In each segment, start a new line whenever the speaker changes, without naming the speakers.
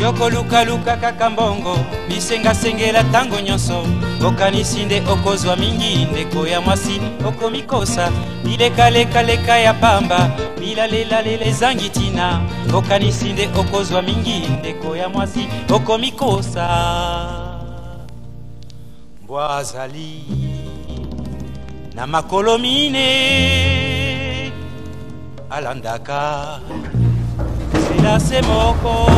Yokolukaluka kaka mbongo, bisengasengela ntango nyonso. Okanisi nde okozwa mingi, ndeko ya mwasi, okomikosa. Bilekalekaleka ya pamba, bilalelalela ezangi ntina. Okanisi nde okozwa mingi, ndeko ya mwasi, okomikosa. Mbwa azali na makolo mine, alandaka nzela se moko.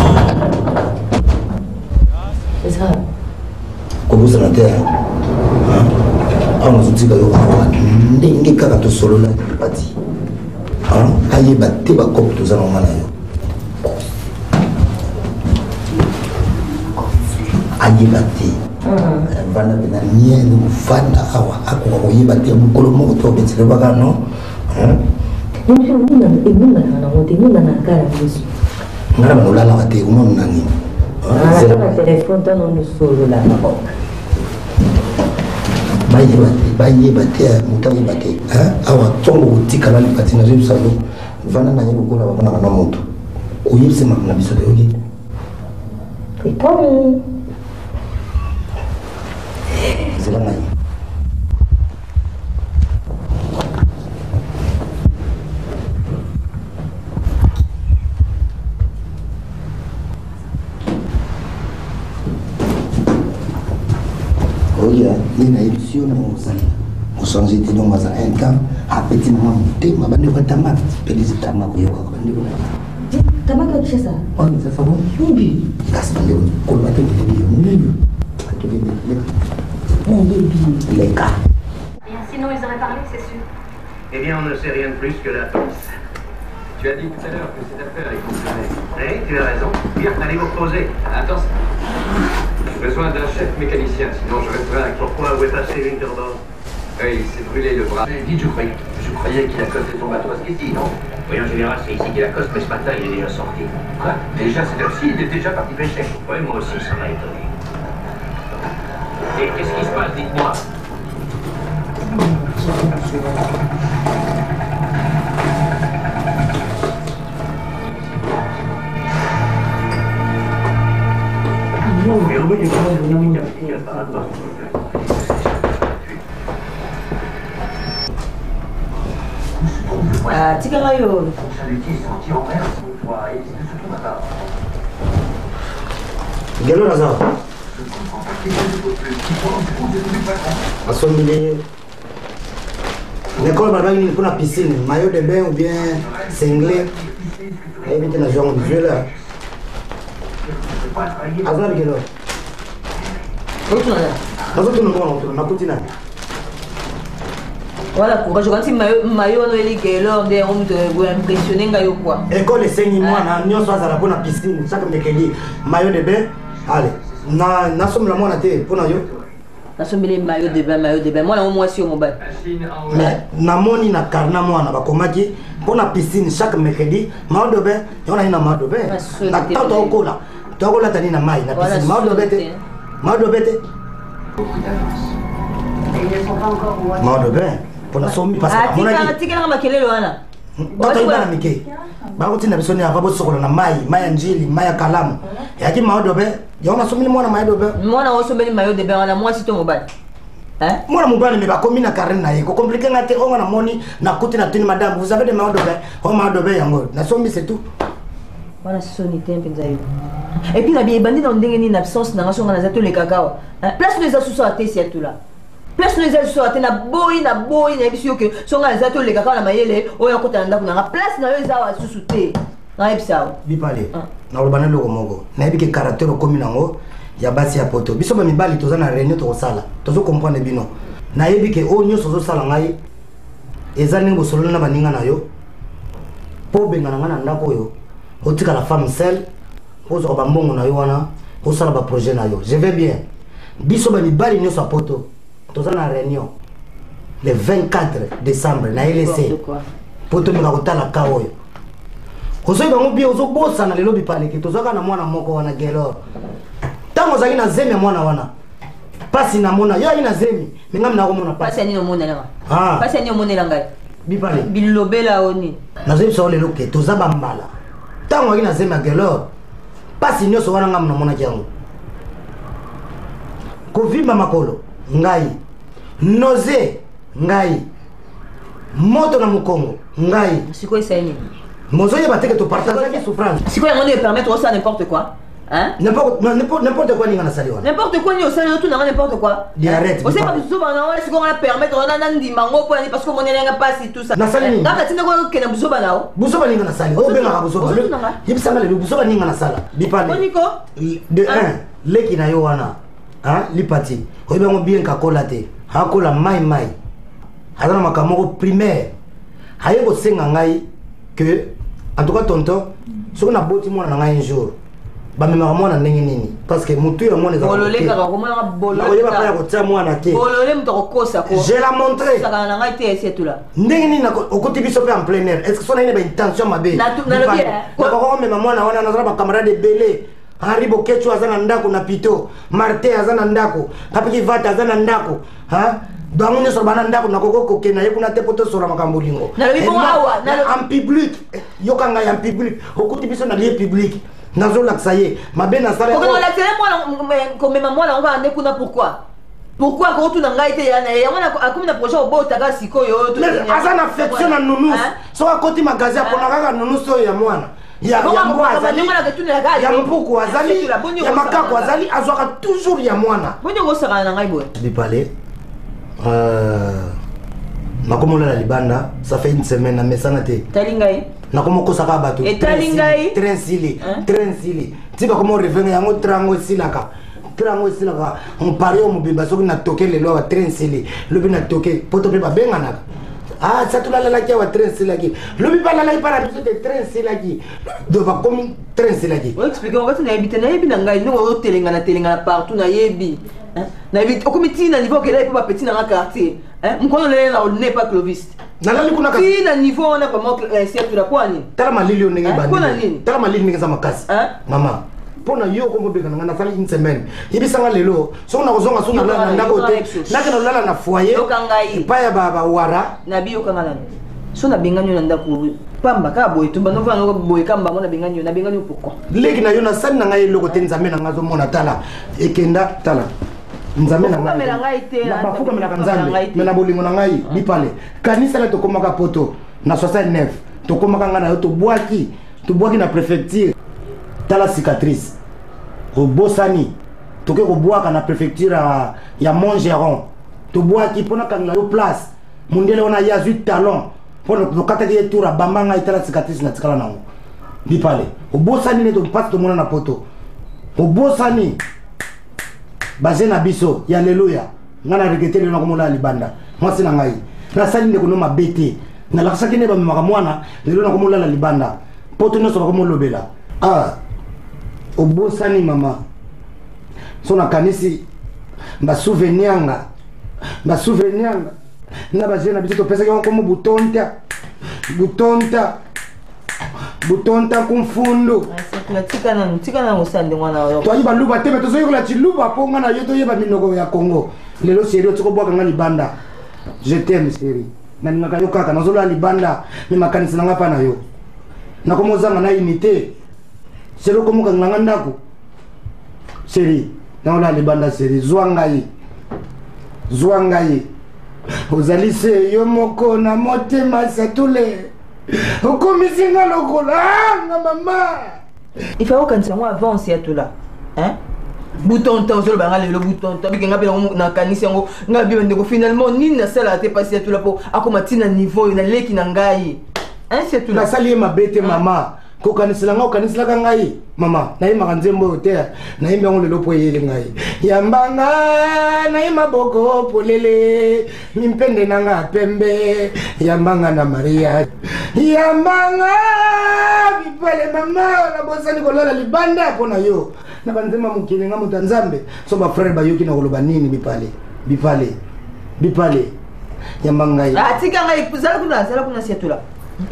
Kobosana te, awa nazotika yo awa ndenge kaka tosolola pati, ayeba te bakope toza na nga na yo, ayeba te. Vanda mpena niene, kovanda awa akoka koyeba te mokolo moko te obetele baka no.
Emonanaka nango te, emonanaka na miso.
Nga na banolalaka te, omona nini?
Na telefone ntango nosololaka.
Bayeba te, bayeba te, moto ayeba te. Awa ntongo kotikala lipati, nazoyebisa yo, vanda na ye lokola bamonaka na moto, koyebisa makambo na biso te, oki?
Ekomi.
Zela ngai. Oya nde nayebisi yo na ozalela ochange te, donc aza un temps apeti nanga motema. Bandeko ya tamaka pelisi tama koyokaka bandeko na
Tamaka Kinshasa.
Sasa bo kasi bandeko koloba te, toyebi yo nini, toyebi leka.
Mon baby.
Leka.
Bien, sinon ils auraient parlé, c'est sûr.
Eh bien, on ne sait rien de plus que la police.
Tu as dit tout à l'heure que cette affaire est confirmée.
Oui, tu as raison. Bien, allez vous reposer.
Attends. J'ai besoin d'un chef mécanicien, sinon je resterai inquiet.
Pourquoi? Où est passé Winterbourne?
Oui, il s'est brûlé le bras.
Dites, je croyais qu'il accostait son bateau à ce ici, non? Oui, en général, c'est ici qu'il accoste, mais ce matin, il est déjà sorti. Quoi? Déjà, cette heure-ci, il est déjà parti pêcher? Oui, moi aussi, ça m'a étonné.
Et qu'est-ce qui se passe, dites-moi?
Ah, tikanga yo.
Gelo naza asombeli l'école, balobaki nini mpona piscine? Maillot de bain ou bien singlet, nayebi te. Nazwa yango zwela aza na bikelo. Nazotuna mbongo, nakotuna nakuti nani?
Voilà, courage. Quand maillot wana oyeli Gelor nde yango moto impressionne ngai yo quoi.
École esengi mwana nyonso azala mpona piscine chaque mercredi maillot de bain. Ale, nasombela mwana te mpona yo.
Nasombeli maillot de bain, maillot de bain, mwana ngo mwasi yo mobali?
Mais namoni na carnet mwana bakomaki mpona piscine chaque mercredi maillot de bain. Yango naye na maillot de bain na ntango tokokola, tokolata nini na mai na piscine? Maillot de bain te, maillot de bain te, maillot de bain mpona sombi parce que namonaki.
Tikelanga makelele wana.
Bato bana mike bakotinda biso nini ava bosokola na mai, mai ya Njili, mai ya Kalamu, eyaki maillot de bain. Yango nasombeli mwana maillot de bain.
Mwana osombeli maillot de bain wana mwasi to mobali?
Mwana mobali, me bakomi na carnet na ye. Kocompliquer nga te. Onga namoni, nakuti, natuni: "Madame, vous avez des maillot de bain?" O maillot de bain yango nasombi, c'est tout.
Wana soni te mpenza yo. Et puis na ebandi na ndenge nini? Absence nanga, songa naza, tolekaka awa, place no eza susu awa te. Siatula, place no eza lisusu awa te. Naboyi, naboyi, nayebisi yo ke songa naza, tolekaka awa na mayele oyo akota na ndako nanga. Place na yo eza awa lisusu te, nayebisa awa.
Bipale, nakoloba na eloko moko. Nayebi ke caractère okomi nango ya basi ya poto, biso bamibali toza na réunion tokosala, tozocomprendre bino. Nayebi ke oyo nyonso ozosala ngai eza ndenge bosololi na baninga na yo mpo obengana ngai na ndako oyo, otikala femme seule, mpo ozwaka bambongo na yo wana, osala baprojet na yo. Je vais bien. Biso bamibali nyonso ya poto toza na réunion le 24 décembre na LC mpo tomeka kotala ka oyo ozoyi bango bien. Ozobosana lelo bipaleke, tozwaka na mwana moko wana Gelor. Ntango ozalaki na zemi ya mwana wana, mpasi namona yo ayi na zemi, me ngami nakomona.
Pasi ya nini omonelanga? Pasi ya nini omonela ngai?
Bipale.
Bilobela o nini?
Nazoyebisa yo lelo ke toza bambala. Ntango azalaki na zemi ya Gelor. Pasi nyonso wana ngai namonaki yango. Kovimba makolo ngai, nausée ngai, moto na mokongo ngai.
Sikoyo esali nini?
Mozoyeba te ke topartageaki souffrance.
Sikoyo yango nde epermettre osala n'importe quoi. Hein?
N'importe quoi ninga nasali wana.
N'importe quoi ni osali otu nanga n'importe quoi.
Diarrhée.
Osali ba buzoba na wana sikoyo wana permettre wana na ndima ngo pona ni parce que mon elenga pasi tout ça.
Nasali nini?
Kaka tinda ko kena buzoba na o.
Buzoba ninga nasali. Obengaka buzoba. Yebisa nga lelo buzoba ninga nasala. Bipale.
Boniko.
De 1 leki na yo wana. Hein? Lipati. Oyebi yango bien kakola te. Akola mai mai. Aza na makambo moko primaire. Aye kosenga ngai que en tout cas tonton soki naboti mwana na ngai un jour bamemaka mwana ndenge nini parce que motu ya mwana
ezalakoyeba
mpa ya kotia mwana te je la montre ndenge nini okoti biso mpe en plein air est ce que so naye na baintention mabe nakoka komema mwana wana naza na bacamarade ebele. Henri Boketshu aza na ndako na Pito, Martin aza na ndako, Papi Kivata aza na ndako, hein? Bango nyonso bana ndako nakoki kokende na ye kuna te mpo tosola makambo bolingo.
Nalobi bongo awa,
en public, yoka ngai en public, okuti biso na lieu public, nazolakisa ye mabe nasala.
Kokende kolakisa ye mwana, komema mwana yango kaka nde kuna pourquoi? Pourquoi akotuna ngai te ya na ye? Yango akomi na projet obota kaka sikoyo, oyo to-
Mais aza na affection na nounours.
Hein?
Soki akoti magasin apona kaka nounours oyo ya mwana. Ya
Bongo
ya mbwa
akokaka
azali,
ndenge wana aketunela kaka
ya
yo.
mpuku azali,
Asutula, boni
ya
okosaka
makako
na ngai.
azali, azwaka toujours ya mwana.
Boni okosakana na ngai boye?
Bipale, nakomolala libanda, ça fait une semaine namesana te.
Etali ngai.
Nakomokosaka bato.
Etali ngai.
Train sili,
Hein?
train sili. Ti bakomo revenga yango train yango esilaka. Train yango esilaka. Mpari oyo mobimba soki na toke lelo awa train sili. Lobi na toke poto mpe babenganaka. Ah, ça tolalaki awa train esilaki. Lobi balalaki mpa na biso te train esilaki. Donc bakomi train esilaki.
Oyo explique ngo kati nayebi te, nayebi na ngai ndenge otelengana telengana partout nayebi. Hein? Nayebi okomi ti na niveau okendaki mpo bapeti na nga quartier. Hein? Mokolo naleli na ne pas Clovis.
Nalali kuna kasi.
Ti na niveau wana vraiment, surtout la poigne.
Tala malili oyo ndenge
Hein?
ebandi.
Mpona nini?
Tala malili ndenge eza makasi.
Hein?
Mama, mpona yo okomi obeka na ngai nasali une semaine. Yebisa nga lelo, soki nakozonga soki nalala na ndako te, nakende kolala na foyer.
Yoka ngai.
Epai ya bawara.
Nabi yoka nga nanu. So nabengani yo na ndako pamba kaka boye, tumba novanda noko boye kamba ngo nabengani yo, nabengani yo pourquoi?
Leki na yo nasali na ngai eloko te, Nzambe na ngai azomona, tala ekenda, tala Nzambe na ngai.
Bafukamela ngai te,
Na
hein,
bafukamelaka
bafukamela
Nzambe,
ngai te.
mais na bolingo na ngai, bipale. Kanisa na tokomaka poto na 69, tokomaka ngai na yo tobwaki, tobwaki na préfecture. Tala cicatrice. Obosani. Toke kobwaka na préfecture ya Montgeron. Tobwaki mpona kangela yo place. Mundele wana ye azwi talon. Mpona tokataki ye tour abamba ngai, tala cicatrice na tikala nango. Bipale. Obosani nde mpasi tomona na poto. Obosani. Baze na biso ya leluya. Nga na regretter lelo nakomona libanda. Mwasi na ngai. Nasali ndeko no mabe te. Nalakisaki nde bamemaka mwana, lelo nakomolala libanda. Poto nyonso bakomolobela. Ah, obosani mama. So nakanisi basouvenir nga. Basouvenir nga. Na baze na biso topesaki yango kombo butonta. Butonta. Butonta kumfundu.
Tika nanu, tika nanu osala ndenge wana oyo.
Toyebi baluba te, mais tozoyekola tshiluba mpo nga na yo toyeba minoko ya Congo. Lelo chérie otiki kobwaka nga libanda. Je t'aime chérie. Nalingaka yo kaka, nazolala libanda, mais makanisi na nga mpa na yo. Nakomozanga na unité. Chérie okomokanga nga ndako. Chérie, naolala libanda chérie, zwa ngai. Zwa ngai. Ozali se yo moko na motema satule. Okomisi nga lokola, ah, nga mama.
Il faut okanisa yango avance ya tola. Hein? Bouton temps ozoloba nga lelo bouton temps bike nga mpe nakanisi yango nga bi bandeko finalement nini nasalaka te pasi ya tola mpo akoma ntina niveau oyo naleki na ngai. Hein, c'est tout.
Nasali ye mabe te mama. Kokanisela nga okaniselaka ngai mama, nayembaka nzembo oyo te, nayembi yango lelo mpo eyeli ngai. Yambanga naye maboko polele, mimpende na nga pembe, yambanga na Maria. Yambanga bipale mama, nabosani kolala libanda mpo na yo. Na banzemba mokili nga moto ya Nzambe, so ba frère bayoki na koloba nini bipale, bipale, bipale. Yamba ngai.
Ah, tika ngai, zala kuna, zala kuna siatula.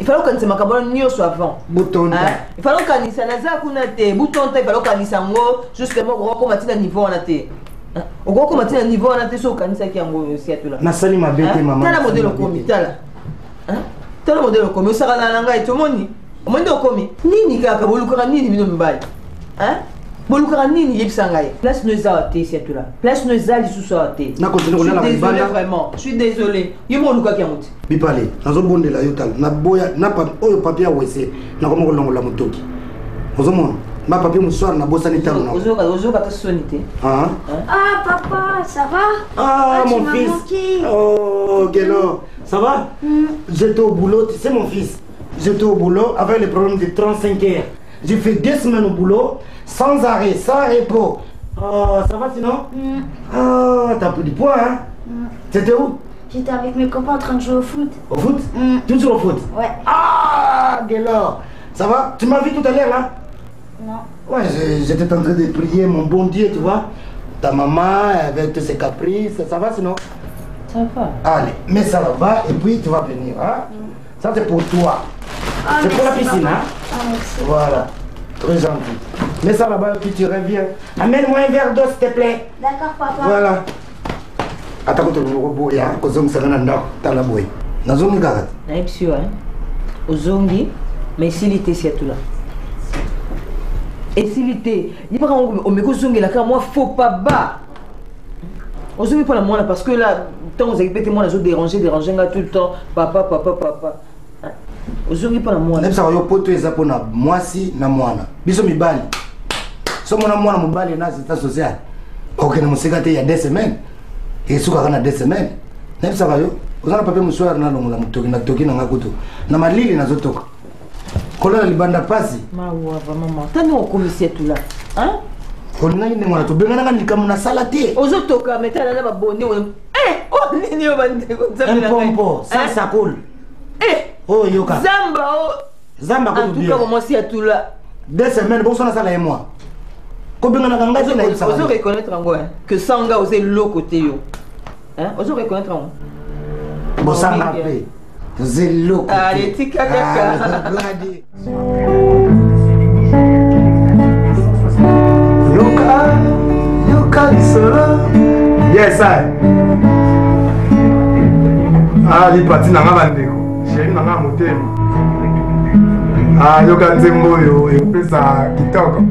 Il fallait okanisa makambo wana nyonso avant.
Butonta.
Hein? Il fallait okanisa, naza kuna te. Butonta, il fallait okanisa yango justement okokoma ntina niveau wana te. Hein? Okokoma ntina niveau wana te so okanisaki yango siatula.
Nasali mabe te,
Hein?
mama,
Tala
nasali
modèle
mabe
okomi,
te.
tala. Hein? Tala modèle okomi, osakana na ngai, tomoni. Omoni nde okomi. Nini kaka bolukaka nini bino mibali? Hein? Bolukaka nini yebisa ngai. Place no eza te siatula. Place no eza lisusu awa te.
Na continue
Je suis
kolala
désolé
libanda.
vraiment. Je suis désolé. Yo moko olukaki yango te.
Bipale, nazobondela yo tala. Naboya na oyo papier ya WC nakoma kolongola motoki. Ozomona? Ma papier mosoir nabosani ntango na.
Ozoyoka ozoyoka ata soni te.
Ah.
Ah, papa, ça va?
Ah,
Ah, tu
mon
m'as
fils.
manqué.
Oh, Guélo. Ça va? J'étais au boulot, tu sais, mon fils. J'étais au boulot avec le problème de 35 heures. J'ai fait 2 semaines au boulot, sans arrêt, sans repos. Oh, ça va sinon? Ah, t'as pris du poids, hein? C'était où?
J'étais avec mes copains en train de jouer au foot.
Au foot? Toujours au foot?
Ouais.
Ah, Guélo. Ça va? Tu m'as vu tout à l'heure, là?
Non.
Ouais, j'étais en train de prier mon bon Dieu, tu vois. Ta maman, avec tous ses caprices, ça va sinon?
Ça va.
Allez, mets ça là-bas et puis tu vas venir, hein? Ça, c'est pour toi.
Ah,
c'est pour la
merci,
piscine,
papa.
hein?
Ah, merci.
Voilà. Très gentil. Mets ça là-bas et puis tu reviens. Amène-moi un verre d'eau, s'il te plaît.
D'accord, papa.
Voilà. Ata ko tolongo boya kozongisaka na ndako tala boye nazongi kaka te.
Nayebisi yo, hein? Ozongi, mais esili te siatula. Esili te. Ye mpaka omeki ozongela kaka mwa faux pas bas. Ozongi mpo na mwana parce que là ntango ozalaki mpe te mwana azo déranger déranger nga tout le temps papa papa papa. Ozongi mpo na mwana.
Nayebisaka yo poto eza mpona mwasi na mwana. Biso mibali so mona mwana mobali na assistance sociale okende mosika te ya 2 semaines esukaka na 2 semaines. Nayebisaka yo oza na papier mosusu nalongola motoki na toki nanga kutu na malili nazotoka kolala libanda pasi.
Mawa vraiment mawa. Tani okomi siatula, hein?
Olingaki ndenge wana tobenganaka likambo nasala te.
Ozotoka mais tala na babonde oyo. Eh, oh nini yo bandeko nzambe na ngai.
Mpompo
Hein?
ça coule.
Eh,
oyo yoka.
Zamba o.
Zamba
En
kutu
tout
bien.
cas moi siatula.
2 semaines bonso nasala ye moi. Kobenganaka ngai te nayebisaka
Ozo
yo.
reconnaître yango, hein, que sanga oza eloko te yo. Hein? Ozo reconnaître yango.
Bosanga
Mingi,
mpe toza eloko te.
Allez, tika kaka.
Ah, Gladi.
Yoka, yoka lisolo. Yes, I. Ah, lipati na nga bandeko. Chéri na nga motema. Ah, yoka nzembo oyo ekopesa kitoko.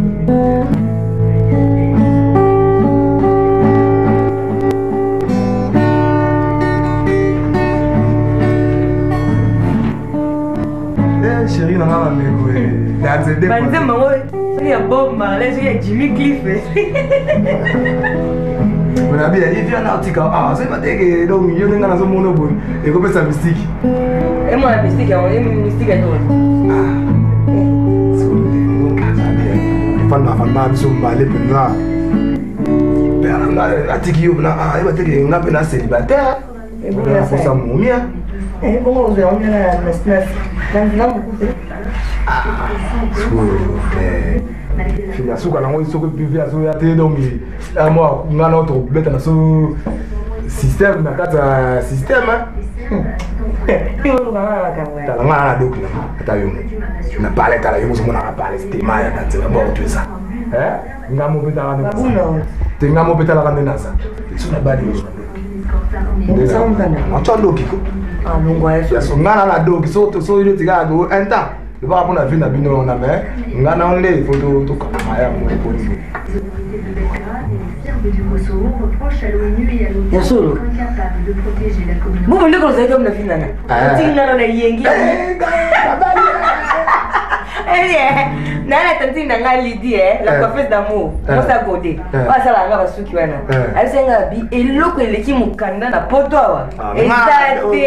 Eh, chéri na nga bandeko, eh. Ya nzete.
Banzembo yango soki ya Bob Marley, soki ya Jimmy Cliff.
Nabi ya ivi wana otika ah soki bateke donc yo ndenge nazomona boye ekopesa mystique.
Emona mystique yango, ye mystique ya nini?
Fanda fanda biso mibale mpenza atiki yo mpena ye bateke nga mpe na célibataire nakosa momia.
Bongo ozwa yango na nzela mokuse.
Ya suka nango soki pivi azoya te donc mwa nga na tokobeta na so système na kati ya système. Tala nga na doki na ata yo na pale tala yo mozomonaka pale tema ya na nzela bord to eza nga mo mpe talaka nde te nga mo mpe talaka nde naza so na bali yo natya doki ko nga na na doki so so yo tikaka ko un temps lobaka mpona vie na bino wana mais nga na nde il faut tokanga ya mo eponi.
Ya solo bongo ndeko ozalaki na finana otiki nano na yengi naa na tantine na ngai Lidi, la coiffeuse d'amour mosa gode oyo asalaka nga basuki wana ayebisaki nga bi eloko eleki mokanda na poto awa eza te,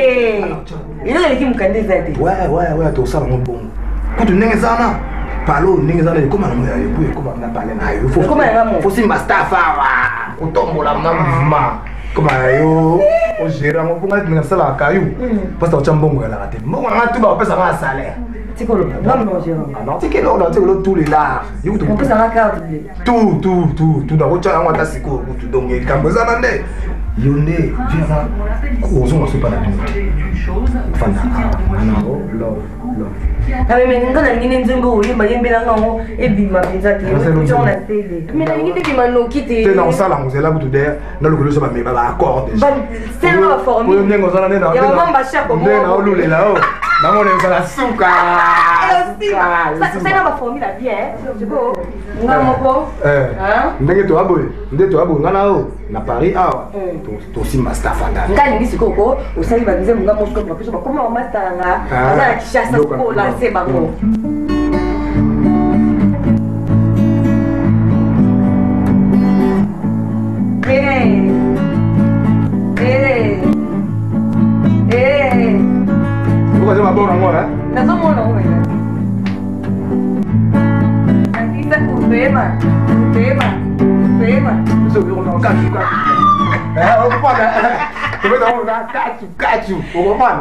eloko eleki mokanda eza te.
Ouais, tosala ngo bongo kutu ndenge eza wana palo ndenge eza wana ekóma nango ya yo po ekóma na pale na yo.
Ekóma na nga mo.
Faut simba staff awa kotombola na mouvement koma na yo ogere yango mpo ngai nasalaka kayu mpasi otya mbongo elaka te mbongo nanga tu bakopesa nga salaire.
Tikolo nga mnogero.
Tikelo tikelo tous les lars.
Opesa nga carte bleue.
Tout tout tout tout nakotya yango ata sikoyo kutu donc likambo eza na nde yo nde viana ozonga so epa na bino te fandaka nango love love.
Mais nga nalingi nde nzembo oyemba yembelanga yango ebima mpenza te otiango na tele mais nalingi nde ebima noki te.
Te na kosala yango zela kutu der nalokoli oso bameba baaccord.
Selma baformule
Oyo ndenge ozala nde
ya mama Bashako.
nde naolulela o namona ezala suka.
Osala baformule bien sikoyo nga moko
ndenge toya boye nde toya boye nga na yo na Paris awa tosimba staff ata
nga alingi sikoyo ko osali banzembo nga mosiko bapeso bakoma bamasta na nga aza na Kinshasa sikoyo olanse bango. Hey. Hey. Hey.
Okoza maboko nango
nazomona ngo mpenza nakisa kupema kupema kupema.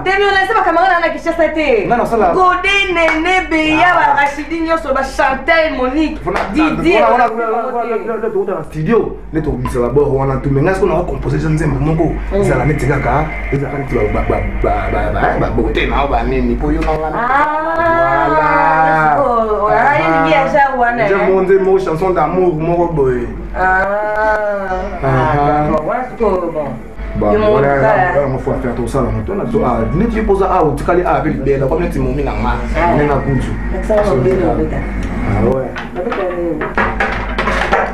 Temi olase bakamara na Kinshasa te. Gode Nene Beya Barachidi nyonso bachantal Monique Didier.
Na studio nde tokobimisa babord wana tu, me ngai soki nakocompose eza nzembo moko ezala neti kaka ezalaka neti babote nao banini mpo yo
nanga
mo nzembo moko chanson d'amour moko boye. Wana faut affaire tosala moto neti yo mpoza awa otikali awa mpe libela comme neti momi na nga ndenge akutu.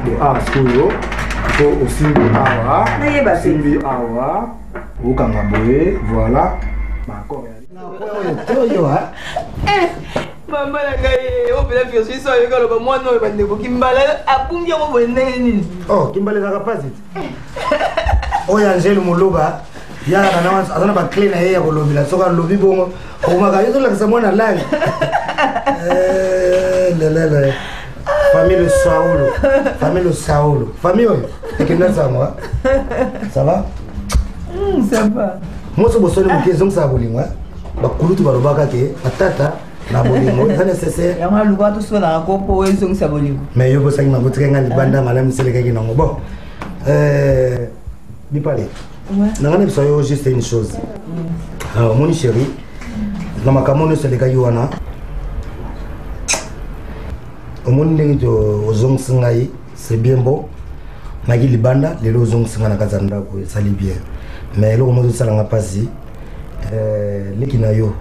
Bon, awa sikoyo fo osimbi awa, osimbi awa, okanga boye, voilà baaccord.
Oyo
mama na ngai oyo mpena Virginie so ayoki aloba mwana oyo bandeko Kimbala abungi yango boye ndenge nini?
Oh, Kimbala ezalaka mpasi te. Oyo Angele Moloba yaka na aza na baclé na ye ya kolobela. Soki alobi bongo okomaka yo tolakisa mwana langue lelele. Famille le Saolo, famille le Saolo, famille oyo ekenda sango. Ça va?
Ça va.
Moso bosoni moke ezongisaka bolingo. Bakulutu balobaka ke batata na bolingo eza nécessaire.
Yango aluka tosolaka ko mpo ezongisa bolingo.
Mais yo bosaki mango tika nga libanda malamu eselekaki nango. Bon, Bipale, nanga na biso yo juste une chose. Alors omoni chéri, na makambo nyonso elekaki wana, omoni ndenge ozongisi ngai, c'est bien bon. Naki libanda, lelo ozongisi ngai na kati ya ndako, esali bien. Mais eloko moko ezosalanga mpasi, leki na yo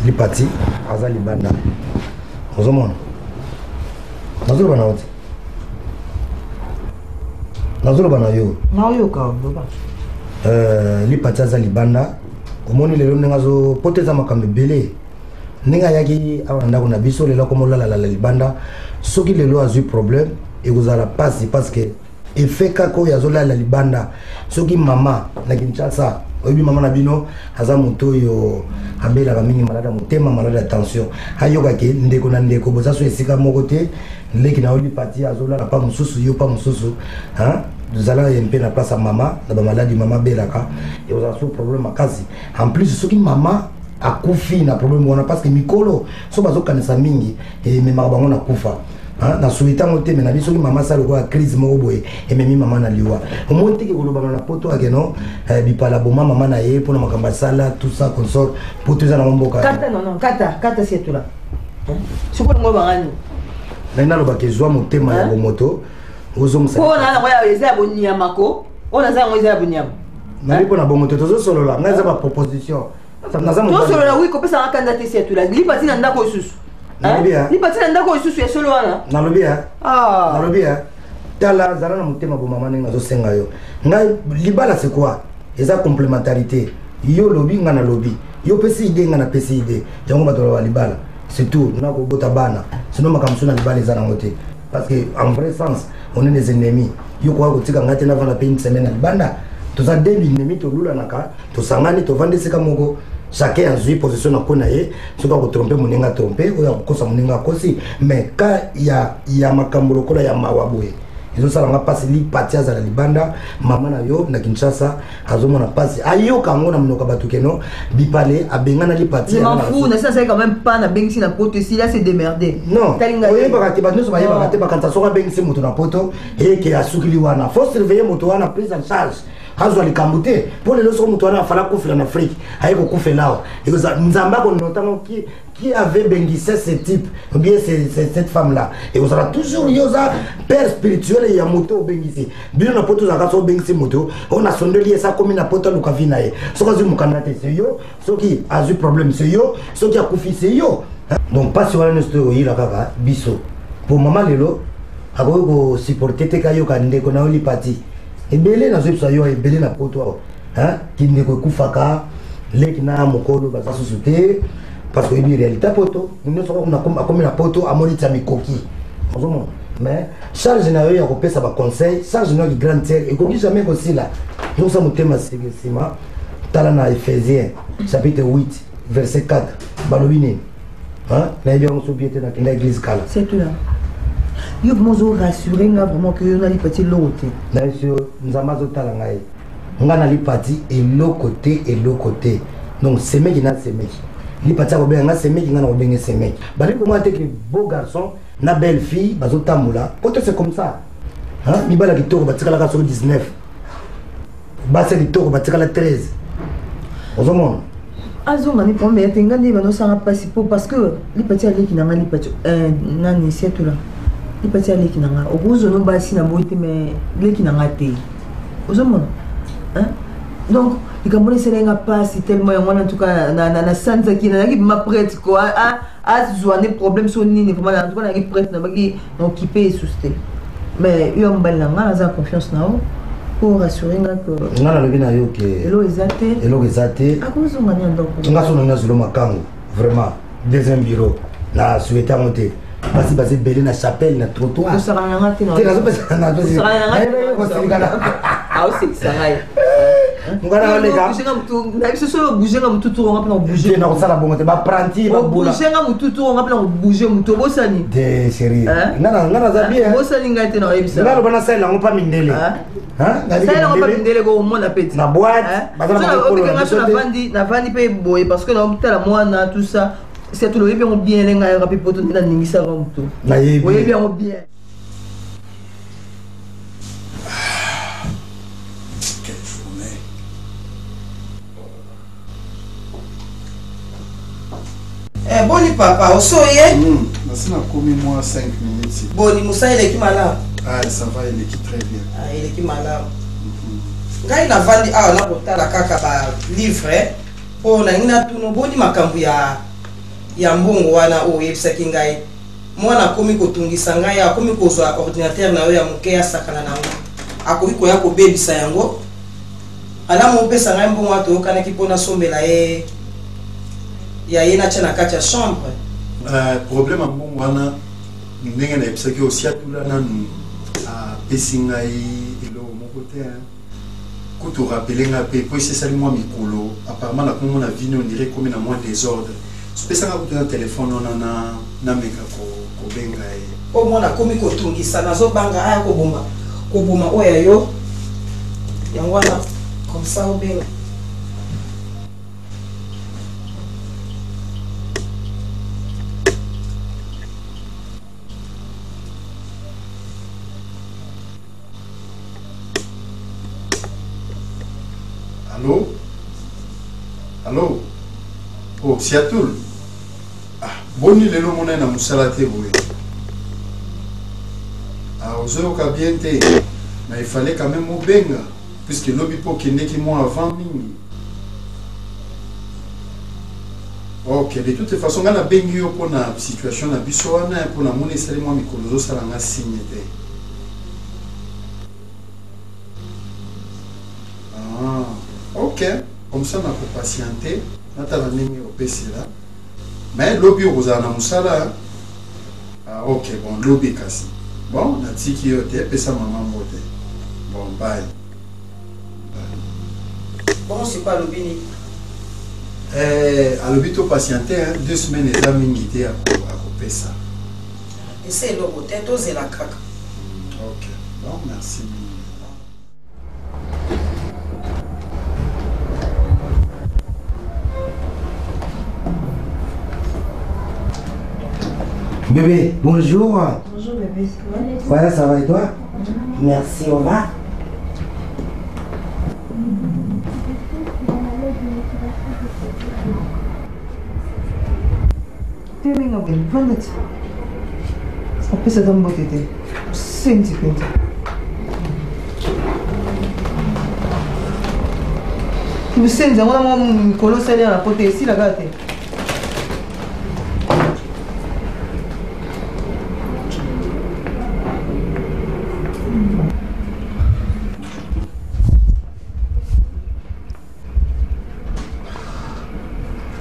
Lipati aza libanda. Ozomona, nazoloba na yo te, nazoloba na yo.
Naoyoka, loba.
Lipati aza libanda. Omoni lelo ndenge azo poto, eza makambo ebele. Ndenge ayaki awa na ndako na biso, lelo akoma olalalala libanda. Soki lelo azwi problème, ekozala mpasi, parce que effet kaka oyo azolala libanda, soki mama na Kinshasa, oyebi mama na bino aza moto oyo abelaka mingi malade ya motema, malade ya tension, ayokaki ndeko na ndeko boza so esika moko te, leki na yo Lipati azolala pa mosusu, yo pa mosusu, zala ye mpe na place ya mama na bamaladi mama abelaka, ekozala so problème makasi. En plus soki mama akufi na problème wana, parce que mikolo so bazokanisa mingi ememaka bango na kufa. Na suki ntango te, me na biso soki mama asala lokola crise moko boye ememi mama na liwa, omoni teke kolobama na poto akeno Bipala boma mama na ye mpona makambo asala, tout ça consort. Poto eza nango mboka.
Kata, non non, kata kata, sietula sikoyo ngo bangani.
Ngai nalobaka ezwa motema ya bomoto ozongisa.
Mpo na yango eza ya boniamako, oyo naza yango eza ya boniama.
Nali mpo na bongo te, tozosolola. Ngai eza baproposition.
Tosolola wi, kopesanga kanda te. Sietula, Lipati na ndako osusu, Lipati na ndako osusu ya solo wana.
Nalobi ya, nalobi ya, tala, zala na motema bomama ndenge nazosenga yo. Ngai libala c'est quoi? Eza complémentarité. Yo lobi, ngai nalobi, yo pesi idée, ngai napesi idée, yango bato baloba libala. C'est tout nakobota bana, sinon makambo so na libala eza nango te, parce que en vrai sens on est des ennemis. Yo koka kotika ngai te navanda mpe une semaine na libanda. Toza deux ennemis, tolulanaka, tosangani, tovandi esika moko, chacun azwi position na ko na ye. Soki akotrompe moninga, trompe, oyo akokosa moninga, akosi. Mais ka ya makambo lokola ya mawa boye ezosalanga mpasi. Lipati azala libanda, mama na yo na Kinshasa azomona mpasi, ayoka yango na monoko ya bato keno Bipale abengana Lipati.
Je m'en fous, nasi nasali quand même pas nabengisi na poto, esili, ase démerde.
Non, oyebaka te, bato nyonso bayebaka te. Bakanisa soki abengisi moto na poto eke asukili wana. Faut surveiller moto wana, prise en charge. Azwa likambo te mpo lelo soko moto wana afala akufela na Afrique aye kokufela awa, ekozala Nzambe akonota ngo qui qui avait bengissé ce type ou bien cette femme là. Ekozala toujours yo oza père spirituel ya moto obengisi bino na poto. Ozalaka so obengisi moto oyo nasondeli ye, sa akomi na poto, aluka vi na ye. Soki azwi mokanda te, se yo. Soki azwi problème, se yo. Soki akufi, se yo. Donc mpasi wana nyonso toyoyila kaka biso po mama lelo akoki kosupporte te. Kayoka ndeko na yo lipati ebele, nazoyebisa yo ebele na poto awa, hein? Kindeko ekufaka, leki na mokolo baza susu te, parce que oyebi réalité ya poto. Nyonso akomi na poto amoni tia mikoki, ozomona. Mais charge na yo ya kopesa baconseil, charge na yo ki grande sœur ekoki jamais kosila. Zokosa motema nsima. Tala na Éphésiens chapitre 8 verset 4, balobi nini? Nayebi yango so bien te, nakenda église kala.
C'est tout là. Yo vraiment ozo rassurer nga vraiment que yo nalipati eloko te.
Nayebi yo, Nzambe azotala ngai, nga nalipati eloko te, eloko te. Donc semeki na semeki, lipati akobenga nga semeki, nga na kobenge semeki. Balingi komona te ke beau garçon na belle fille bazotambola poto. C'est comme ça, mibala kitoko batikalaka soki 19, basi ya kitoko batikala 13, ozomona.
Azonga ni problème ya te. Nga nde banosanga mpasi po parce que lipati aleki na nga, lipati nani, siatula, lipati aleki na nga. Okozwa no basi na boyi te, mais leki na nga te, ozomona. Donc likambo wana esalaki nga mpasi tellement. Yango wana, en tout cas, nasanzaki, nazalaki vraiment prête ko azwa ne problème so nini. Vraiment, en tout cas, nazalaki prête, nabaki na okipe esusu te. Mais yo ya mobali na nga, naza confiance na yo po rassurer nga que
Nga nalobi na yo ke
eloko eza te.
Eloko eza te.
Akozonga ni ya ndako.
Nga so nanga zolo makango, vraiment deuxième bureau na souhaite yango te. Basi baza ebele na chapelle, na trottoir.
Kosakana na nga te.
Te, nazopesa.
Aosekisa ngai.
Ngana oleka.
Na biso soki obouge nga motu turo, nga mpena obouge.
Te, nakosala bongo te. Bapranti babula.
Obouge nga motu turo, nga mpena obouge motu, obosani.
Te, chéri, nga naza bien.
Obosani ngai te, na oyebisa.
Nga loba nasalela yango mpa mindele.
Salela yango mpa mindele, ko omona pe ti
na boîte baza na makolo
na biso te. Navandi mpe boye parce que naotala mwana, tout ça. Surtout oyebi yango bien, ndenge ayaka mpe poto, nde naningisaka motu.
Nayebi.
Oyebi yango bien.
Quelle journée.
Eh, boni papa, osoye?
Nasi nakomi mwa 5 minutes.
Boni mosala, eleki malamu?
Ah, ça va, eleki très bien.
Ah, eleki malamu. Ngai navandi awa nakotala kaka balivre mpo nangi natuna boni makambo ya mbongo wana oyo oyebisaki ngai. Mwana akomi kotungisa ngai, akomi kozwa ordinateur na yo ya moke asakana nango, akoki koya kobebisa yango. Alamu opesa ngai mbongo wana toyokanaki mpo nasombela ye ya ye, natya na kati ya chambre.
Problème ya mbongo wana, ndenge nayebisaki, osiatula nanu apesi ngai eloko moko te, hein. Kutu rappeler nga mpe po esi esali mwa mikolo. Apparemment nakomomona vino ondire ekomi na mwa désordre. Sopesanga kutu na telefone wana na nameka kobenga ye.
Mpo mwana akomi kotungisa, nazobanga aya koboma koboma oyo ya yo. Yango wana, comme ça obenga.
Allô? Allô? Oh, Siatul. Ah, boni lelo mona na mosala te boye. Ah, ozoyoka bien te. Mais il fallait quand même obenga puisque lobi mpo okendeki mwa avant mingi. Ok, de toute façon nga nabengi yo mpo na situation na biso wana, mpo namoni esali mwa mikolo ozosala nga signe te. Ah, ok, comme ça nakopatiente, natala ndenge opesela. Mais lobi okozala na mosala? Ah, ok, bon, lobi kasi. Bon, natiki yo te, pesa mama mbote. Bon, bye.
Bongo sikoyo alobi nini?
Eh, alobi to patiente, hein, 2 semaines eza mingi te, akopesa.
Ese eloko te, tozela kaka.
Ok, bon, merci mingi.
Bébé, bonjour.
Bonjour bébé, ça va?
Ouais, ça va et toi? Merci, on va.
Telenga boye, vanda ti. Apesa ata mbote te. Senzi mpenza. Mosenzi yango na mwa mikolo osali na poto esila kaka te.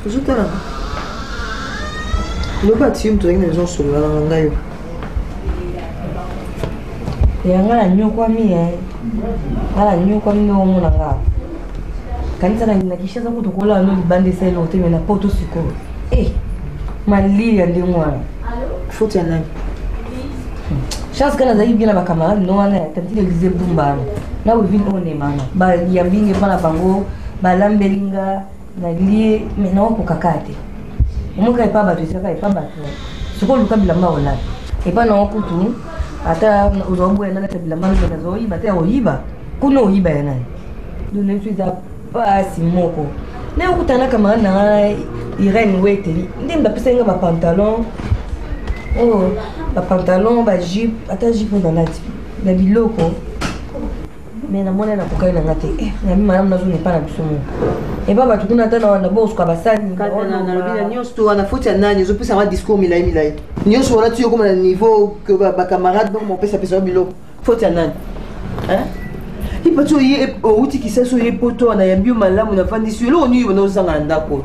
Ozotala loba ti yo moto ozalaki na besoin osolola na ngai yo.
Ya nga nanyokwami e nga nanyokwami nde omona nga kanisa na Kinshasa kutu kolala no libanda esali eloko te me na poto sikoyo e malili ya ndenge wana.
Faute ya nani?
Chance ka nazalaki bien na bacamarade no wana ya tantine Elise Bumba wana na Wivine oyo nemana bayambi nge mpa na bango, balambeli nga nalie me naokoka kaka te. Omoka epa bato ezaka epa bato sikoyo oluka bilamba olala epa nango kutu ata ozwa boya nalata bilamba nzo nazoyiba te, oyiba kuna oyiba ya nani? Donc na biso eza pasi moko. Naye okutana na camarade na nga Irene Weteli nde bapesaki nga bapantalon oyo, bapantalon, bajupe, ata jupe oyo nalati na biloko me namoni nakokaki na nga te. Nabi malamu nazonga epa na biso moko, epa bato kuna ata na bosuka basani.
Nalobi na nyonso to wana, faute ya nani? Ozopesa nga discours milai milai nyonso wana ti okoma na niveau ke bacamarade bakoma kopesapesa yo biloko. Faute ya nani? Lipati oye outi Kisasi, oye poto wana, yambi yo malamu, nafandisi yo. Eloko nini banda ozanga na ndako?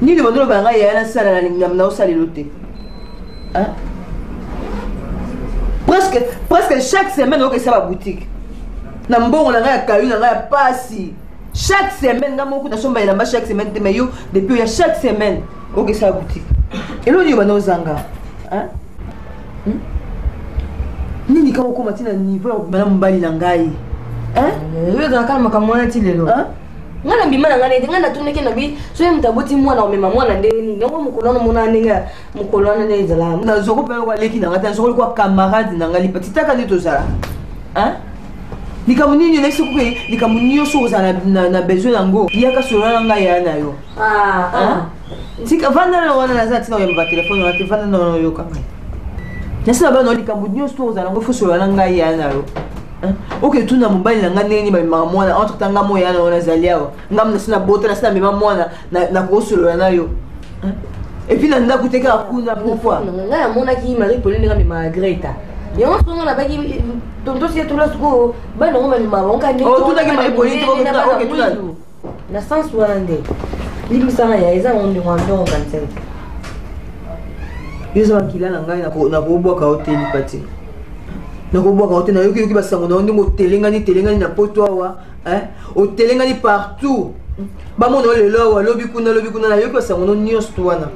Nini banda oloba na ngai yaya nasala naosalelo te? Presque presque chaque semaine okesa baboutique na mbongo na ngai ya kayu na ngai ya pasi. Chaque semaine nga moko nasomba elamba chaque semaine te, mais yo depuis oya chaque semaine okesa boutique. Eloko nini banda ozanga? Nini kaka okóma ntina niveau ya kobima na mobali na ngai?
Oyo ezalaka na makambo wana ti lelo. Ngai na mbima na ngai nete ngai natunaki na bi soki moto aboti mwana omema mwana ndenge nini yango mokolo wana omona ndenge mokolo wana nde ezala.
Nazoko mpe aleki na ngai te, nazoko likwa camarade na ngai Lipati taka nde tozala. Likambo nini olekisi koke? Likambo nyonso ozala na besoin yango, yaka solola na ngai yaya na yo. Tika vanda na wana, naza tina oyamba batelefone wana te. Vanda na wana, oyoka ngai nasi na bana. Likambo nyonso to ozala yango, fo solola na ngai yaya na yo. Oke tuna mobali na ngai ndenge nini bamemaka mwana. Entre temps nga mo yaya na yo nazali awa, ngai nasi na bota, nasi na mema mwana, nakosolola na yo. Et puis na ndako te, kaka kuna, pourquoi?
Ngai namonaki Marie Pauline ndenge amemaka Greta yango songo nabaki tonto sie tola sikoyo bana yango bamemaka bango kaka ndenge.
Otunaki Marie Pauline te? Oke tuna.
Na sens wana nde limbisanga ya eza yango ndenge wana ndongo okanisaki.
Yo eza makila na ngai, nakobwaka yo te Lipati, nakobwaka yo te. Nayoki yoki basango na yo ndenge otelengani telengani na poto awa, otelengani partout, bamona yo lelo awa, lobi kuna, lobi kuna. Nayoki basango no nyonso to wana.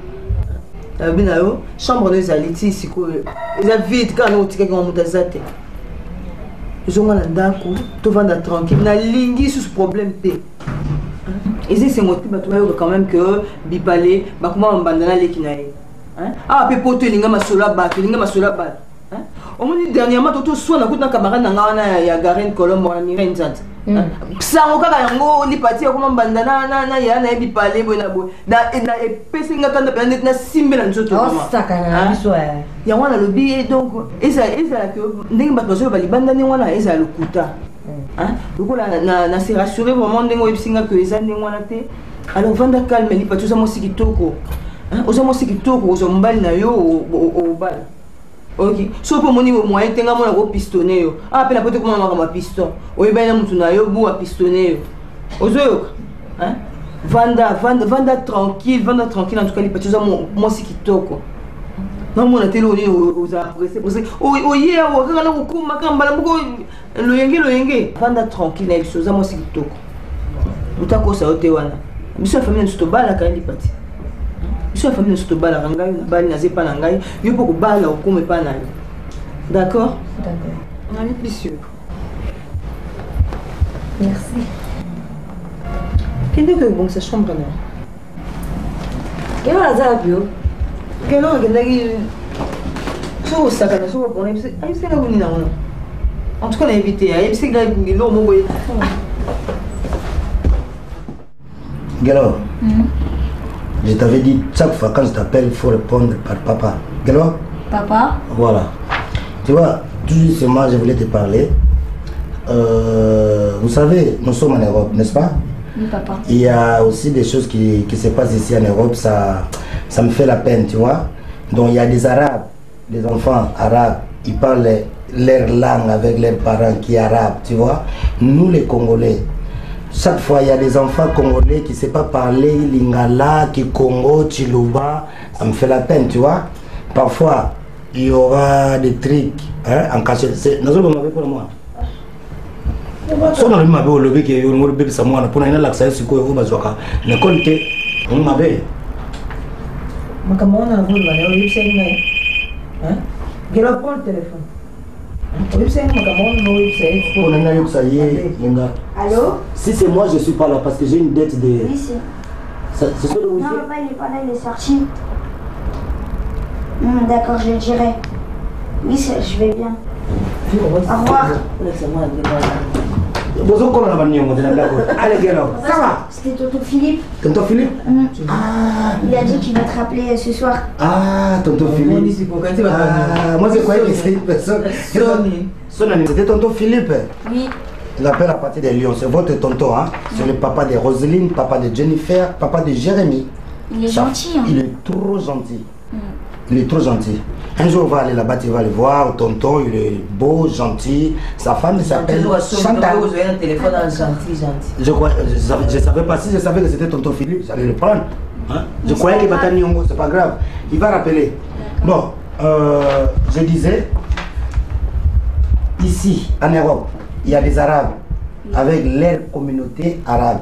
Nalobi na yo, chambre no ezali ti sikoyo eza vide kaka ndenge otikaki ngo, moto aza te. Ezonga na ndako, tovanda tranquille, nalingi susu problème te. Eza esengo te bato bayoka quand même que bipale bakoma bambanda na leki na ye awa mpe poto. Elinga masolo ya bato, elinga masolo ya bato. Omoni dernièrement to toswana kutu na camarade na nga wana ya Garene Colombo wana, Mireille Nzanza. Sango kaka yango, Lipati akoma mbanda na ya na ye bipale boye na boye. Na epesi nga kanda mpena ndeti nasimbela nzoto. Yango wana alobi ye. Donc ezala ke ndenge bato bazoloba libanda ndenge wana ezala lokuta. Lokola na se rassurer vraiment ndenge oyebisi nga ke eza ndenge wana te. Alors vanda calme Lipati, oza mwasi kitoko, oza mwasi kitoko, ozwa mobali na yo obala. Ok, so mpe omoni moyen te, nga mona kopistonne yo awa mpe na po te komona makambo ya piston. Oyebani na mutu na yo bu apistonne yo, ozoyoka? Vanda, vanda, vanda tranquille, vanda tranquille. En tout cas Lipati, oza mwasi kitoko, namona te eloko nini ozala presse presse. Oye awa kaka na kokoma kaka mbala moko loyenge loyenge. Vanda tranquille na biso, oza mwasi kitoko, moto akosa yo te wana. Biso ya famille na biso tobalaka ye Lipati, biso ya famille na biso tobalaka. Ngai nabali, naza epa na ngai, yo mpo kobala okoma epa na yo. D'accord?
D'accord.
Nali plus yo.
Merci.
Kende koyebongisa chambre na
Kelo aza wapi yo?
Kelo akendaki soki osakana soki opona ayebisenga kuni na wana. En tout cas nayebi te, ayebisenga eloko moko boye.
Gelo. Je t'avais dit, chaque fois quand je t'appelle, il faut répondre par papa. Gelo?
Papa.
Voilà. Tu vois, tout justement, je voulais te parler. Vous savez, nous sommes en Europe, n'est-ce pas?
Oui, papa.
Il y a aussi des choses qui se passent ici en Europe, ça me fait la peine, tu vois. Donc il y a des Arabes, des enfants arabes, ils parlent leur langue avec leurs parents qui sont arabes, tu vois. Nous les Congolais, chaque fois il y a des enfants congolais qui ne savent pas parler lingala, kikongo, chiluba, ça me fait la peine, tu vois. Parfois, il y aura des trucs, hein, en cachette. C'est, nous avons pour moi. So na mabe olobi ke yo ngolo bebisa mwana pona ina lakisa ye sikoyo oyo bazwaka na ekole te ngo mabe
makambo wana nazoloba na yo oyebisaki ngai gelo prend le téléphone oyebisaki makambo wana oyebisa ye
pona ina yokisa ye linga.
Allô?
Si c'est moi, je suis pas là parce que j'ai une dette de.
Oui, c'est.
C'est ça le
Non, papa, il est pas là, il est sorti. D'accord, je le dirai. Oui, je vais bien. Au revoir.
Bozokola na baniongo te na ndako. Allez, Gelo, ça va?
C'était tonton Philippe.
Tonton Philippe?
Il a dit qu'il va te rappeler ce soir.
Ah, tonton Philippe. Ah, moi, je croyais que c'était une personne. Sony. C'était tonton Philippe.
Oui.
Il appelle à partir de Lyon. C'est votre tonton, hein? C'est le papa de Roselyne, papa de Jennifer, papa de Jérémy.
Il est gentil, hein?
Il est trop gentil. Il est trop gentil. Un jour, on va aller là-bas, tu vas le voir. Tonton, il est beau, gentil. Sa femme s'appelle Chantal.
Téléphone gentil, gentil.
Je crois, je savais pas. Si je savais que c'était tonton Philippe, j'allais le prendre. Hein? Je croyais qu'il va Nyongo, c'est pas grave. Il va rappeler. Bon, je disais, ici, en Europe, il y a des Arabes avec leur communauté arabe.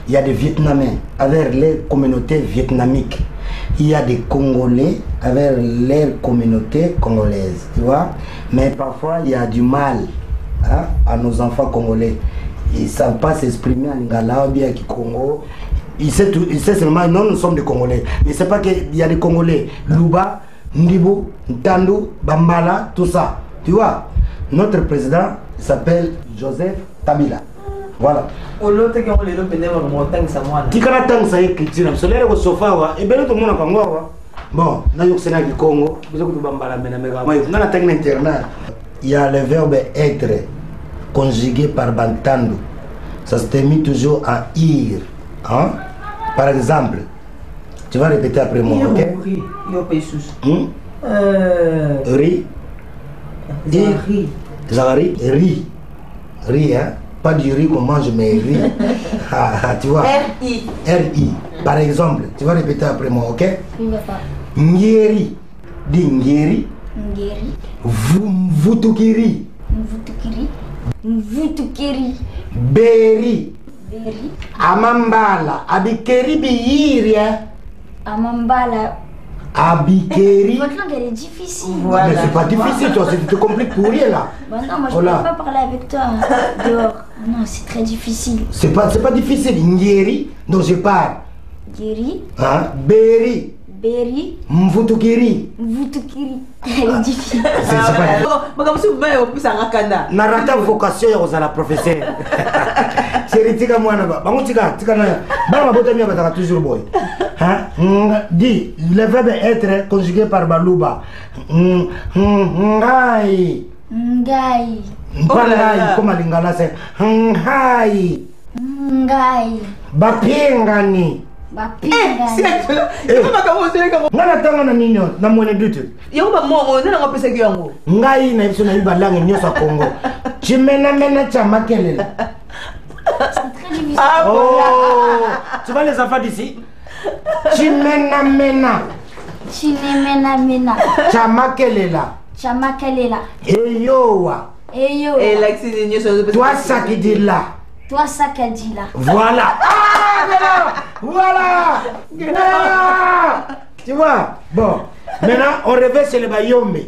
Il y a des Vietnamiens avec leur communauté vietnamique. Il y a des Congolais avec leur communauté congolaise, tu vois. Mais parfois, il y a du mal, hein, à nos enfants congolais. Ils ne savent pas s'exprimer en lingala ou bien en Kikongo. Ils savent tout, ils savent seulement, non, nous sommes des Congolais. Mais c'est pas qu'il y a des Congolais. Luba, Ndibu, Ntandu, Bambala, tout ça. Tu vois, notre président s'appelle Joseph Kabila. Voilà. Tikala tangisa ye culture na biso lere kosofa awa ebele tomonaka yango awa. Bon, nayokisena ya kikongo biso kutu bambala menameka nga natangi na internat. Il y a le verbe être conjugué par Bantandu. Ça se termine toujours en ir. Hein? Par exemple, tu vas répéter après moi, ok? Ri.
Ri.
Zahari. Ri. Ri, hein? Pas du riz qu'on mange, mais riz. Ah, tu vois?
R-I.
R-I. Par exemple, tu vas répéter après moi, ok?
Oui, papa.
Ngeri. Dis Ngeri.
Ngeri.
Mvutukiri.
Mvutukiri. Mvutukiri.
Beri.
Beri.
Amambala. Abikeri biyiria.
Amambala.
Abikeri.
Votre langue, elle est difficile.
Voilà. Mais c'est pas difficile, toi, tu te compliques pour rien là.
Bah non, moi je
Voilà.
peux pas parler avec toi, hein, dehors. Non, c'est très difficile.
C'est pas difficile. Ngeri, donc je parle.
Ngeri.
Hein? Beri.
Beri.
Mvutukiri.
Mvutukiri. Elle est difficile.
C'est pas difficile.
Makambo mosusu baya opesa nga kanda.
Na rata vocation ya kozala professeur. Chéri, tika mwana ba. Bango tika, tika na. Bana mabota mia bataka toujours boy. Hein? Dis, le verbe être conjugué par Baluba. Ngai.
Ngai.
Pas ngai, comme à Lingala, c'est ngai.
Ngai.
Bapingani.
Bapingani.
Nga natanga na nini oyo? Na mwene dutu.
Yango ba mongo, nani yango apesaki yango?
Ngai na biso nayebi balangue nyonso ya Congo. Chimenamena tya makelele.
C'est très difficile.
Ah,
Oh,
voilà.
tu vois les enfants d'ici? Chimenamena.
Chimenamena.
Tya makelela.
Tya makelela.
Eyowa.
Eyowa.
Et l'accès nyonso azopesa.
Toi, ça qui dit là.
Toi, ça qui dit là.
Voilà. Ah, voilà. Voilà. Voilà. Tu vois? Bon. Maintenant, on revient chez les Bayombe.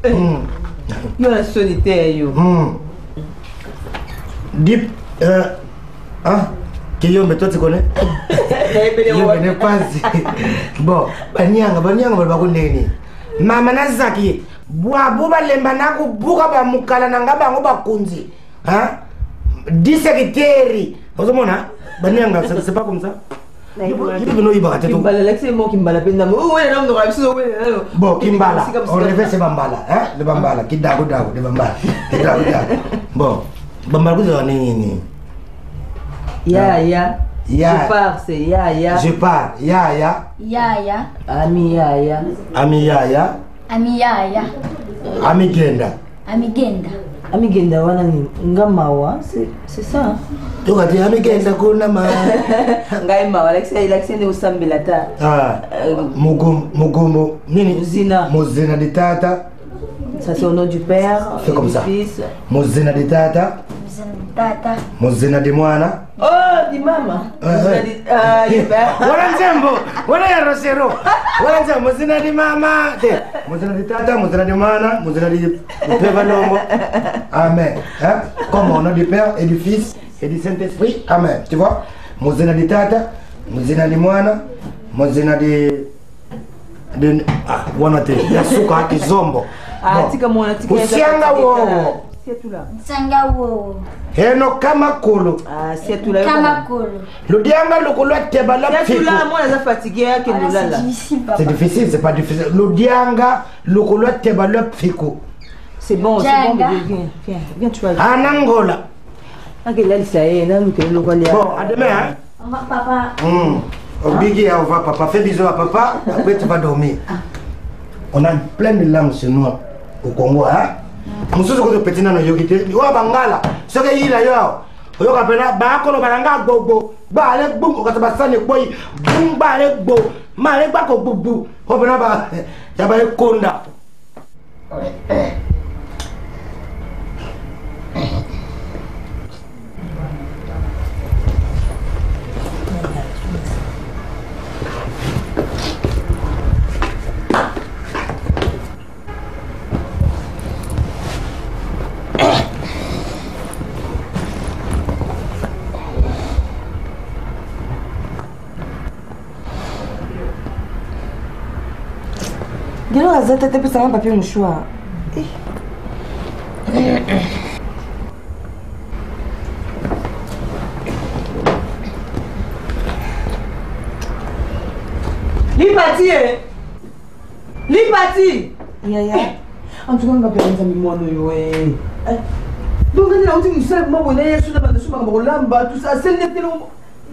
Yo la sonité, yo.
Dis, hein? Kiyombe, toi tu connais? Kiyombe n'est pas. Bon, banyanga, banyanga, ba bakundeni. Mama nazaki, bwa buba lemba naku buka ba mukala nanga bango bakunzi. Hein? Disekiteri. Ozomona? Banyanga, c'est pas comme ça. Yo oyibaka te.
Kimbala, lakisa ye moko kimbala mpe ndambo. Oyo na monoko na biso owele nano.
Bon, kimbala. On revient c'est bambala, hein? Le bambala, kidago dago de bambala. Kidago dago. Bon, bambala kuzala nini nini?
Ya ya.
Ya.
Je pars, c'est ya ya.
Je pars, ya ya.
Ya ya.
Ami ya ya.
Ami ya ya.
Ami ya ya.
Ami genda.
Amigenda.
Amigenda wana ni nga mawa, c'est ça. Hein?
Toka te amigenda kuna ma.
Ngai mawa, lakisa lakisa nde osambela ta.
Ah. Mugomo mugomo nini?
Mozina.
Mozina de tata.
Ça c'est au nom du Père,
c'est comme
du
ça.
Fils.
Mozina de tata.
Mozina de tata.
Mozina de mwana.
Oh, di mama. Mozina di ah, di père.
Wana nzembo, wana ya Rosero. Wana nzembo, mozina di mama. Te, mozina di tata, mozina di mwana, mozina di Père Longo. Amen. Hein? Comme au nom du Père et du Fils et du Saint-Esprit. Amen. Tu vois? Mozina di tata, mozina di mwana, mozina di de ah wana te ya suka kizombo.
Ah, tika mwana tika.
Usianga wowo.
Siatula.
Nsanga wowo.
Heno kama kolo.
Ah, siatula.
Kama kolo.
Ludianga lokolo teba la
Siatula mwana za fatigué akende lala.
C'est difficile papa.
C'est difficile, c'est pas difficile. Ludianga lokolo teba la pfiko.
C'est bon, c'est bon bébé, viens, viens, viens tu vas.
Anangola.
Akelalisa ye naluka eloko alia.
Bon, à demain hein.
Au revoir papa.
Biggie, au revoir papa. Fais bisous à papa, après tu vas dormir. On a plein de langues chez nous au Congo, hein. Mosusu koto petit nano yoki te. Oyo bangala, soki eyila yo awa. Oyoka pena bakoloba na nga gbogbo, bale gbum okata basani ekweyi, bum bale gbo, male gbako gbubu. Oyo pena ba ya ba ekonda.
Gelo aza te te pesanga papier mouchoir. Eh.
Lipati eh. Lipati.
Yaya.
En tout cas nga mpe nzambe mwana oyo eh. Donc nga nauti mosala mwa boye na yesu na banda so makambo kolamba tout ça asali nde tele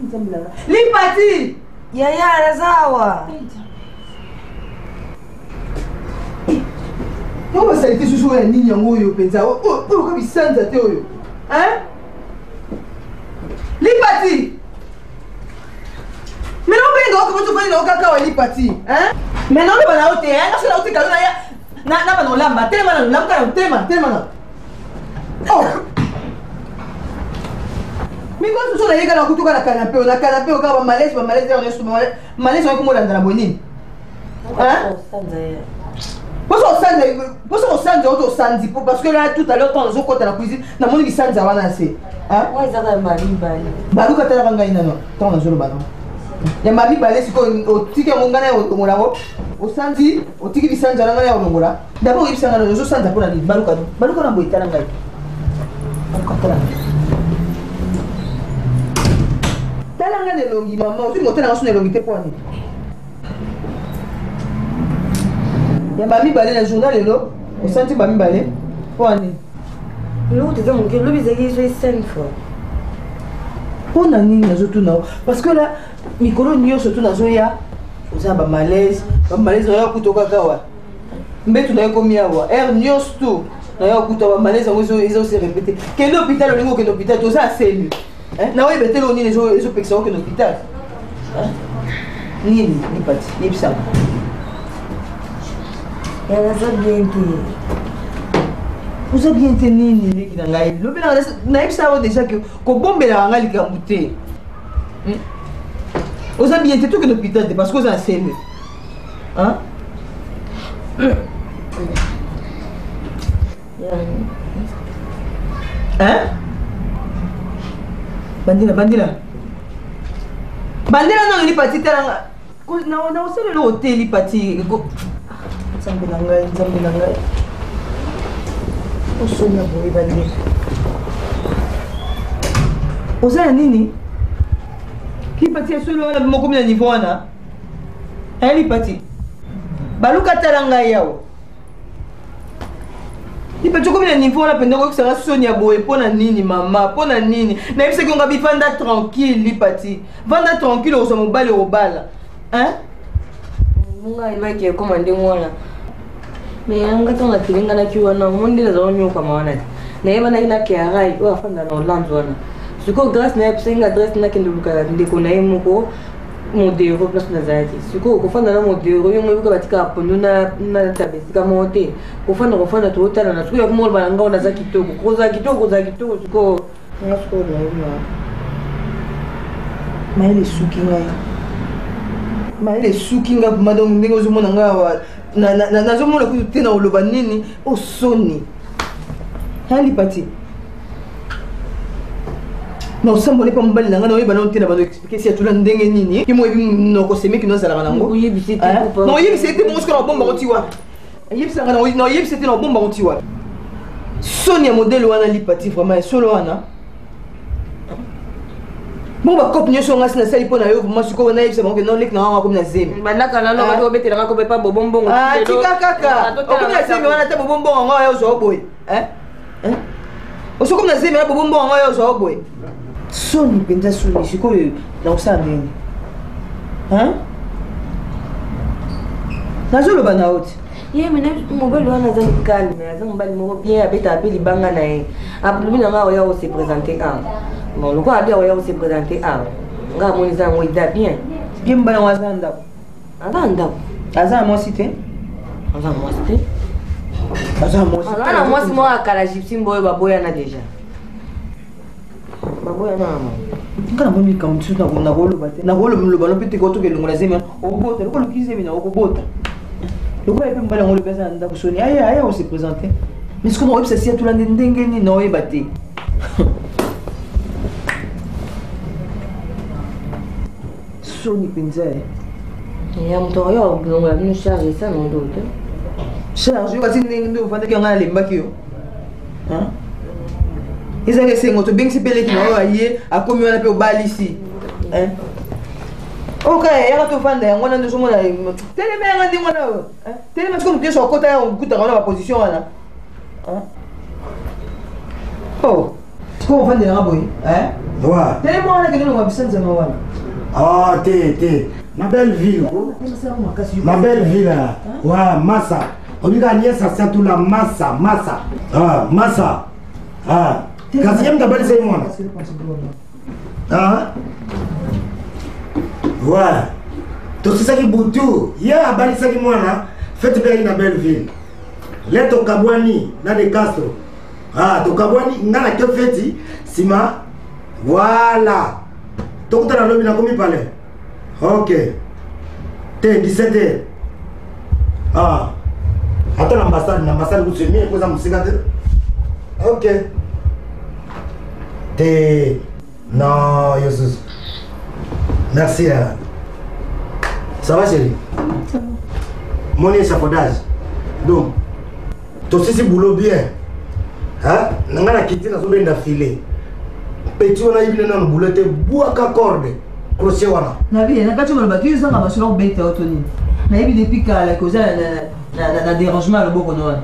nzambe nanga. Lipati.
Yaya naza awa.
Yango basali te susu oyo ya nini yango oyo mpenza oyo ka bisanza te oyo hein lipati mais naobenga okoki ofandi na okaka wa lipati hein mais naoloba na yo te hein naso nauti kalo na ya na bana olamba telema na lamuka na telema telema na oh mikolo mosusu nayeka na kutuka na kanape na kanape kaka bamalaise bamalaise yango nyonso malaise yango komolanda na bonini poso kosanza oto osanzi po parce que là tout à l'heure ntango nazokota na cuisine namoni bisanza wana na se baluka talaka ngai nano ntango nazoloba no ya mabibale sikoyo otiki yango ngai na olongola yango osanzi otiki bisanza na ngai ya olongola dabord oyebisa ngai ozosanza mpo na nini baluka baluka na boye tala ngai baluka tala ngai tala ngai na elongi mama ozwi motala nga so na elongi te mpo nini ya bamibale na journal lelo osanti bamibale mpo nini
eloko toza moke lobi ezalaki ezoi 5 fois
mpo na nini nazotuna parce que la mikolo nyonso tu nazoya oza bamalaise bamalaise nayoya kuta kaka awa mbetu nayo ekomi awa heure nyonso tu nayoya kuta bamalaise yango ezose répéte kende hôpital olingi okende hôpital toza asemi naoyeba te eloko nini ezopekisa okende hôpital nini lipati yebisanga
naza bien te
oza bien te nini leki na ngai lobi nayebisa yo déjà ke kobombelaka ngai likambo te oza bien te tokende hôpital te parce que oza na seme hein? Hein? Bandela, bandela. Bandela nano lipati tala nga. Na na osala eloko te lipati. Nzambe na ngai, nzambe na ngai. Osoni ya boye bandela. Oza ya nini? Lipati ya solo wana mokomi na niveau wana. Hein lipati? Baluka tala ngai awa. Lipati okomi na niveau wana mpenza koyokisa nga soni ya boye mpo na nini mama? Mpo na nini? Nayebisaki yo ngabi vanda tranquille lipati. Vanda tranquille okozwa mobali okobala. Hein?
Ngai elobaki ekoma ndenge wana. Mais nga ntango natelenganaki wana omoni nde nazala onyokama wana te. Nayebanaki na Kearai oyo afanda na Hollande wana. Sikoyo grâce na ye apesaki nga adresse nakende koluka ndeko na ye moko modero place nazalaki. Sikoyo kofanda na modero yo moyebi batikaka pondu na taba esika moko te. Kofanda kofanda tozotalana sikoyo yakoma oloba na ngai naza kitoko. Kozala kitoko kozala kitoko sikoyo nga sikoyo nayebi na
mayele esuki ngai mayele esuki ngai vraimen donc ndenge ozomona ngai awa nazomona kutu te na koloba nini osoni alipati na osamboli mpa mobali na ngai naoyeba nano te na bando explike si atula ndenge nini ye moyebi monoko semeki no azalaka nango naoyebisa ye te bongo soki na obomba ngo ti wapi Yebisa nga na oyebisa te na obomba ngo ti wapi? Soni ya modèle wana lipati vraiment ya solo wana. Bon ba cop nyoso nga sina sali pona yo vraiment sikoyo na yebisa bango ke non leki na nga akomi na zemi.
Bandaka na no bato obetela nga kobe pa bobo mbongo.
Ah tika kaka. Okomi na zemi wana te bobo mbongo ngo ya ozwa boye. Hein? Hein? Osokomi na zemi wana bobo mbongo ngo ya ozwa boye. Soni mpenza soni sikoyo na kosala ndenge. Hein? Nazoloba na yo te.
Ye mene mobali wana aza calme, aza mobali moko bien, abetaka mpe libanga na ye. Alobi na nga oya ose présenter awa. Bon, lokola abi oya ose présenter awa, nga amoni eza yango eda bien.
Ye mobali yango aza na ndako.
Aza na ndako.
Aza na mwasi te?
Aza na mwasi te.
Aza na mwasi.
Aza na mwasi moko ya kala gypsy mboyo baboyana deja. Baboya na mama.
Nga namoni likambo mosusu nakoloba te. Nakoloba no mpe te kotoka elongola zemi wana okobota lokola oluki zemi na okobota. Lokola ye mpe mobali yango olobi aza na ndako soni aye aye ose présente. Mais sikoyo nakoyebisa si atula nde ndenge nini naoyeba te. Soni mpenza ye.
Ya moto oyo olongola bino charge esa na ndo te.
Charge yo kasi ndenge nde ofandaki yango nalembaki yo. Ezalaki esengo tobengisi mpe leki na oyo aye akomi wana mpe obalisi. Oyo kaka yaka tovanda yango wana nde ozomona telema yanga ndenge wana oyo. Telema sikoyo moto nyonso akota ya okutaka wana baposition wana. Oh. Sikoyo ofandela nga boye. Telema wana kende olonga bisanza na wana.
Ah, te te na belle ville ko na belle ville wa masa obika nièce asiatula masa masa ah masa ah kasi ye moto abalisa ye mwana ah wa tosisaki butu ye abalisaki mwana fete mpe yaki na belle ville le tokabwani na de castro ah tokabwani nga na ke feti nsima voilà tokutana lobi nakomi palais ok te 17 heures ah ata na ambassade na ambassade kutu mie koza mosika te ok te non yo susu merci hein. Ça va chérie? Moni échafaudage donc tosisi boulot bien hein? Na ngai nakiti nazobenda filet petit wana ayebi nano boulot te bwaka corde crochet wana
nabi na kati maloba te ozanga masolo kobeta yo to nini nayebi depuis kala ke oza na dérangement ya loboko no wana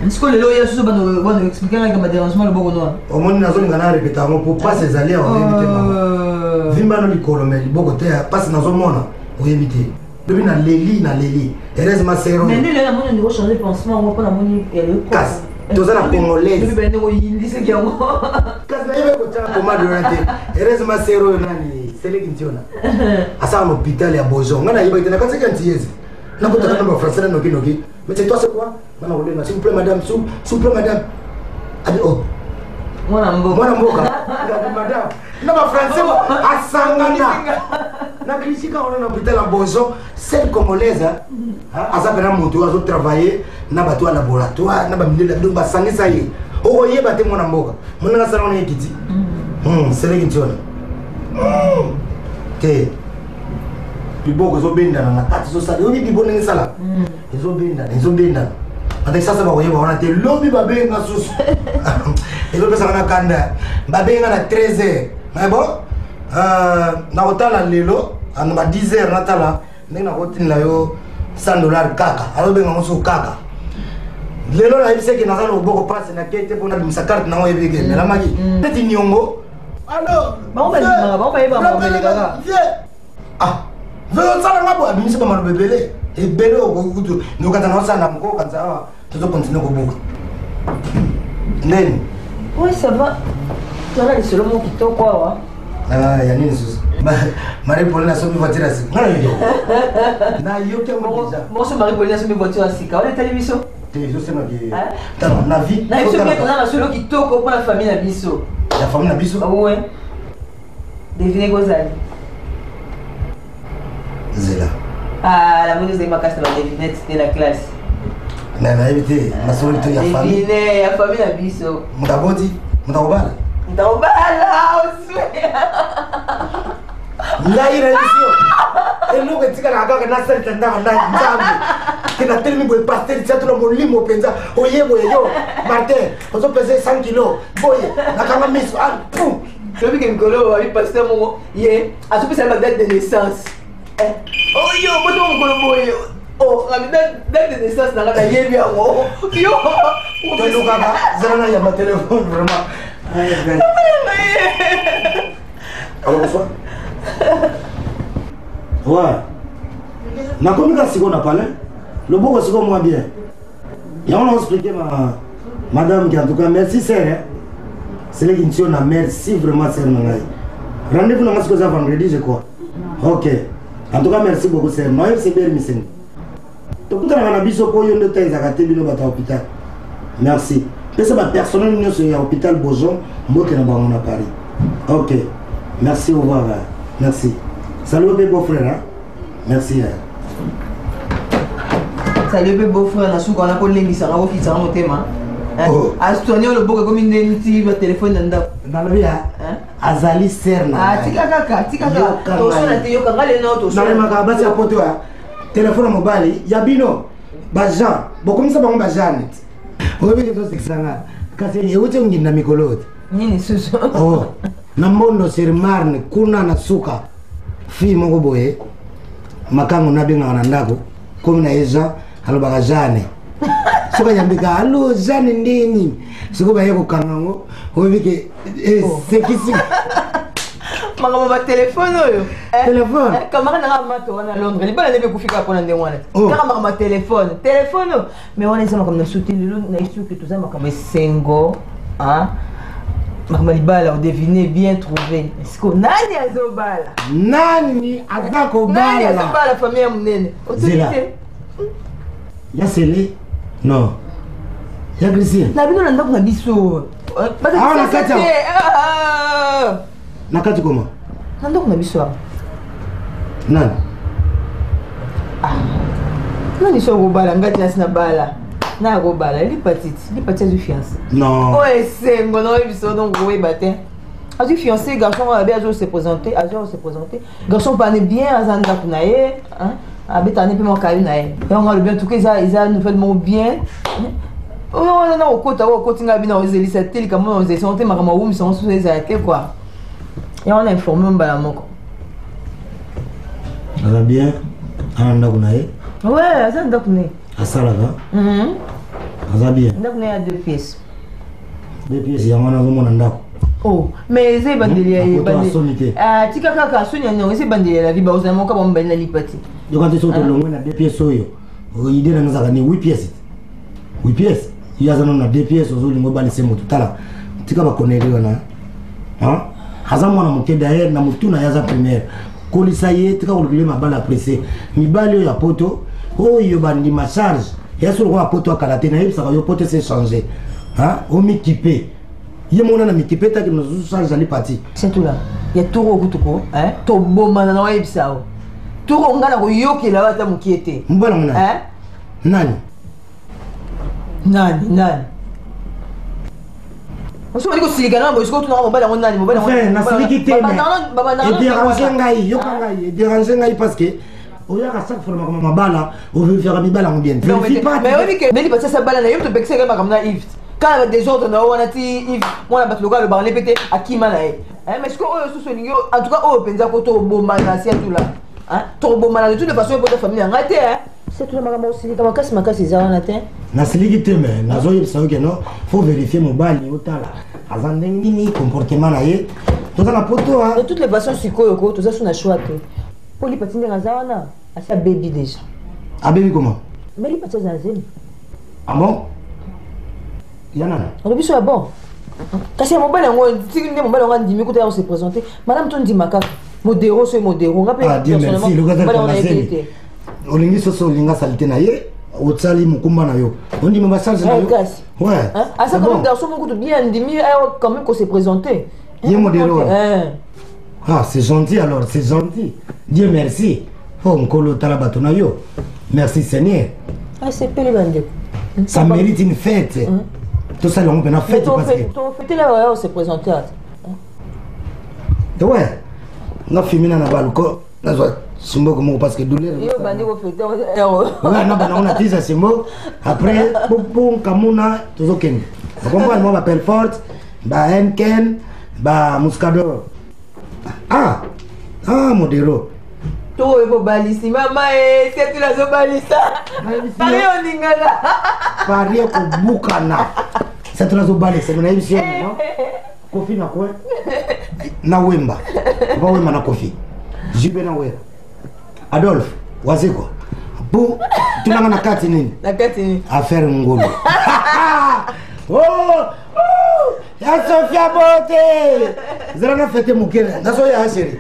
sikoyo lelo oya susu bana explike ngai kama dérangement ya loboko no wana
omoni nazolinga na repeta yango mpo pasi ezali awa oyebi te mama vimba no likolo me liboko te pasi nazomona oyebi te lobi na leli na leli heureusement sero
mais nde lelo namoni ndeko changer pansement yango mpo namoni
kasi toza na congolaise
ndenge oyindisaki yango
kasi nayebi kotyaka pomade wana te heureusement sero oyo nani seleki ntiona asala na hôpital ya bozo ngai nayebaki te nakatisaki ya ntiyezi nakotaka na bafrançais na nokinoki mais c'est toi c'est quoi nga na kolenga s'il vous plaît madame s'il vous plaît madame abi oh
mwana mboka
mwana mboka ngabi madame na bafrançais asangana na klisika wana na hôpital ya bozo seule congolaise aza mpena moto oyo azotravaille na bato ya laboratoire na bamindele donc basangisa ye okoyeba te mwana mboka monanga asala wana ekiti seleki ntiona te liboko ezobendana na kati ezosala yoki libo ndenge esala ezobendana ezobendana ata sasa bakoyeba wana te lobi babenga susu ezopesaka na kanda babenga na 13 heures mais bon. Nakotala lelo na ba 10 heures, natala ndenge nakotinda yo 100 $ kaka. Azobenga ngo so kaka lelo. Nayebisaki naza na loboko mpasi, nakei te mpo nabimisa carte nango. Oyebi ke emelamaki neti niongo. Alors
Bango bandimaka, bango bayeba mamelekaka.
Ah, osalanga boye, abimisi bamaloba ebele ebele. Okokutu nokata na osala na moko okanisa awa tozokontinue kobuka ndeni.
Oui, ça va. Twana lisolo moko kitoko awa.
Ah, ya nini susu? Marie Pauline asombi voiture ya sika. Nga nayoki yango, nayoki yango déjà.
Bonso Marie Pauline asombi voiture ya sika wana, etali biso?
Te, ezosengaki tala na vie.
Na biso mpe toza na solo kitoko mpona famille na biso.
Ya famille na biso?
Ouais, devine kozali.
Nzela.
Ah, namoni ozali makasi na badevinette te na classe.
Na nayebi te, masolo to ya famille.
Devine ya famille na biso.
Moto aboti, moto akobala.
Moto akobala, oswe.
Ngai nayebisi yo, eloko etikalaka kaka nasalisa ndako na Nzambe ke natelemi boye. Pasteur tia tuna molimo mpenza oye boye. Yo Martin, ozopese 100 kilo boye, nakanga miso, ah, pum.
Toyebi ke mikolo oyo abi pasteur moko ye azopesa ye badate de naissance. Oyo boto mokolo boye, oh, abi date de naissance nanga nayebi yango yo.
Tolukaka zala na yamba telefone vraiment. Alors, bonsoir. Ouais, nakomi kaka sikoyo na palais. Loboko sikoyo mwa bien, yango na expliqué ma madame ki. En tout cas merci sœur, hein? Seleki ntio na merci vraiment sœur na ngai. Rendez-vous nanga sikoyo eza vendredi, je crois. Ok, en tout cas merci beaucoup sœur. Naoyebisa ebele misengo tokutanaka na biso mpo yo nde ta ezalaka te. Bino bato ya hôpital, merci. Pesa bapersonnel nyonso ya hôpital Bojon mbote na bango na Paris. Ok, merci, au revoir. Merci, salut mpe beau frère, hein? Merci, hein.
Salut mpe beau frère. Na suka wana kolengisaka, kokitisaka motema. Asoigne loboko ekomi ndeni ti batelefone na ndako.
Nalobi ya azali sœur na.
Tika kaka, tika kaka, tosala te. Yoka nga lelo.
Nalemaka basi ya poto ya telefone ya mobali ya bino bajean, bokomisa bango bajeanne. Oyebi te, tosekisanga kasi euti onginda mikolo te.
Nini susu?
Oh, na Mbondo sur Marne kuna na suka, fille moko boye makango nabengaka na ndako komi na ye Jean, alobaka Jeanne. Soki ayambika: "Allo Jeanne," nde nini soki baye kokanga yango, oyebi ke esekisi.
Makambo batelefone oyo.
Telefone.
Camarade nanga mato wana Londres, libala nde ekufi kaka mpona ndenge wana, kaka makambo ya telefone, telefone oyo. Mais wana eza makambo na biso te. Lelo na esuki, toza makambo esengo, makambo ya libala. Odevine bien trouvé. Siko nani azobala?
Nani aza kobala?
Nani azobala? Famille ya monene, otuni te?
Ya Sele? Non, ya Christine.
Na bino na ndako na biso.
Awa na kati, na kati koma.
Na ndako na biso awa.
Nani?
Nani so akobala? Ngati nasi na bala na akobala lipatiti, lipati azwi fiancé.
Non.
Oyo esengo na oyebi biso, donc oyeba te, azwi fiancé. Garçon oyo abe azo se présenter, azo se présenter. Garçon pane bien, aza ndako na ye, abetaka ne mpe mwa kayu na ye. Yango alobi en tout cas eza nouvelle moko bien. Oyo wana na kokota oyo okoti ngai bino ozelisa te, likambo na ozelisa ngo te, makambo awumisa ngo susu ezala te kua. Yango wana informe mbala moko.
Aza bien, ana ndako na ye?
Ouais, aza ndako na ye.
Asalaka? Aza bien?
Ndako na ye ya deux pièces.
Deux pièces, yango wana azomona ndako.
Oh, mais eza ebandeli ya
soni te.
Tika kaka soni ya niongo, eza ebandeli ya la vie. Baozala moko bamobali na lipati.
Yoka te, soki tolongwe na deux pièces oyo, idée nanga ezalaka ni huit pièces, huit pièces. Ye aza nano na deux pièces, ozolinga obalise motu. Tala, tika bakoneli wana. Aza mwana moke d'ailleurs, na motu na ye aza primaire. Kolisa ye, tika kolukile mabala pressé. Mibali oyo ya poto oyo bandima charge ya so lokola poto akala te. Nayebisaka yo, poto ese change, omikipe ye mona na mikipe taki nazusu charge ali pati.
Setula ya toro okutuko tobomana na oyebisa o toro nga na koyokela yo ata mokie te.
Mobala ngo nani? Nani?
Nani, nani? Oso bali kosilika na boye, sikoyo tunaka mobali yango nani? Mobali
yango nasiliki te, edérange ngai. Yoka ngai, edérange ngai parce que oyaka chaque fois makambo mabala, ovérifiaka mibala yango bien.
Vérifie pas. Mais oyebi ke neli batiasa bala na ye, topekisaka makambo na Yves. Kaka désordre na yo wana ti Yves mwana bato lokola alobaka ne mpe te akima na ye. Eh, mais sikoyo oyo susu olingi en tout cas oyo mpenza ko tobomana siatula. Tobomana de toute façon ekota famille na ngai te. Siatula makambo osilika makasi makasi eza wana te.
Nasiliki te mais nazoyebisa yo ke non, faut vérifier mobali otala aza ndenge nini comportement na ye. Toza na poto.
De toutes les façons sikoyo ko toza su na choix te. Po lipati ndenge aza wana asi abebi déjà.
Abebi comment?
Mais lipati aza na zemi.
Ah bon? Ya nani?
Olobi so ya bon. Kasi ya mobali yango tiki nde mobali yango andimi kuta ya se présenter. Madame tondima kaka. Modero so modero nga pe
ah, Dieu merci
mobali yango nayebi te.
Olingi soso olinga salite na ye otsali mokumba na yo ondima basalisi na yo
kasi
ouais
asa quand même garçon moko bien andimi quand même ko se présenter.
Ye modero. Ah, c'est gentil alors, c'est gentil. Dieu merci. Oh, Nkolo tala bato na yo. Merci Seigneur.
Ah, c'est pele bandeko.
Ça mérite une fête. Tout ça, on peut la fête parce que.
Fêter là, on s'est présenté.
Ouais. Na fimina na balko, nazwa simboko moko parce que douleur.
Yo bandi ko fêter.
Ouais, na bana on a tisa simbo. Après, popo kamuna tozokende. Comprendre moi ba Pelfort, ba Henken, ba Muscador. Ah, ah modero.
To ekobalisi mama e setula azobalisa pari oningana
pari ekobukana setula azobalisa me nayebisi yo no kofi na kwe na wemba ba wemba na kofi jube na wera adolphe wazekwa po tunanga na kati nini
na kati nini
affaire ngolo oh, oh, ya sofia bote zala na fete moke nazoya chéri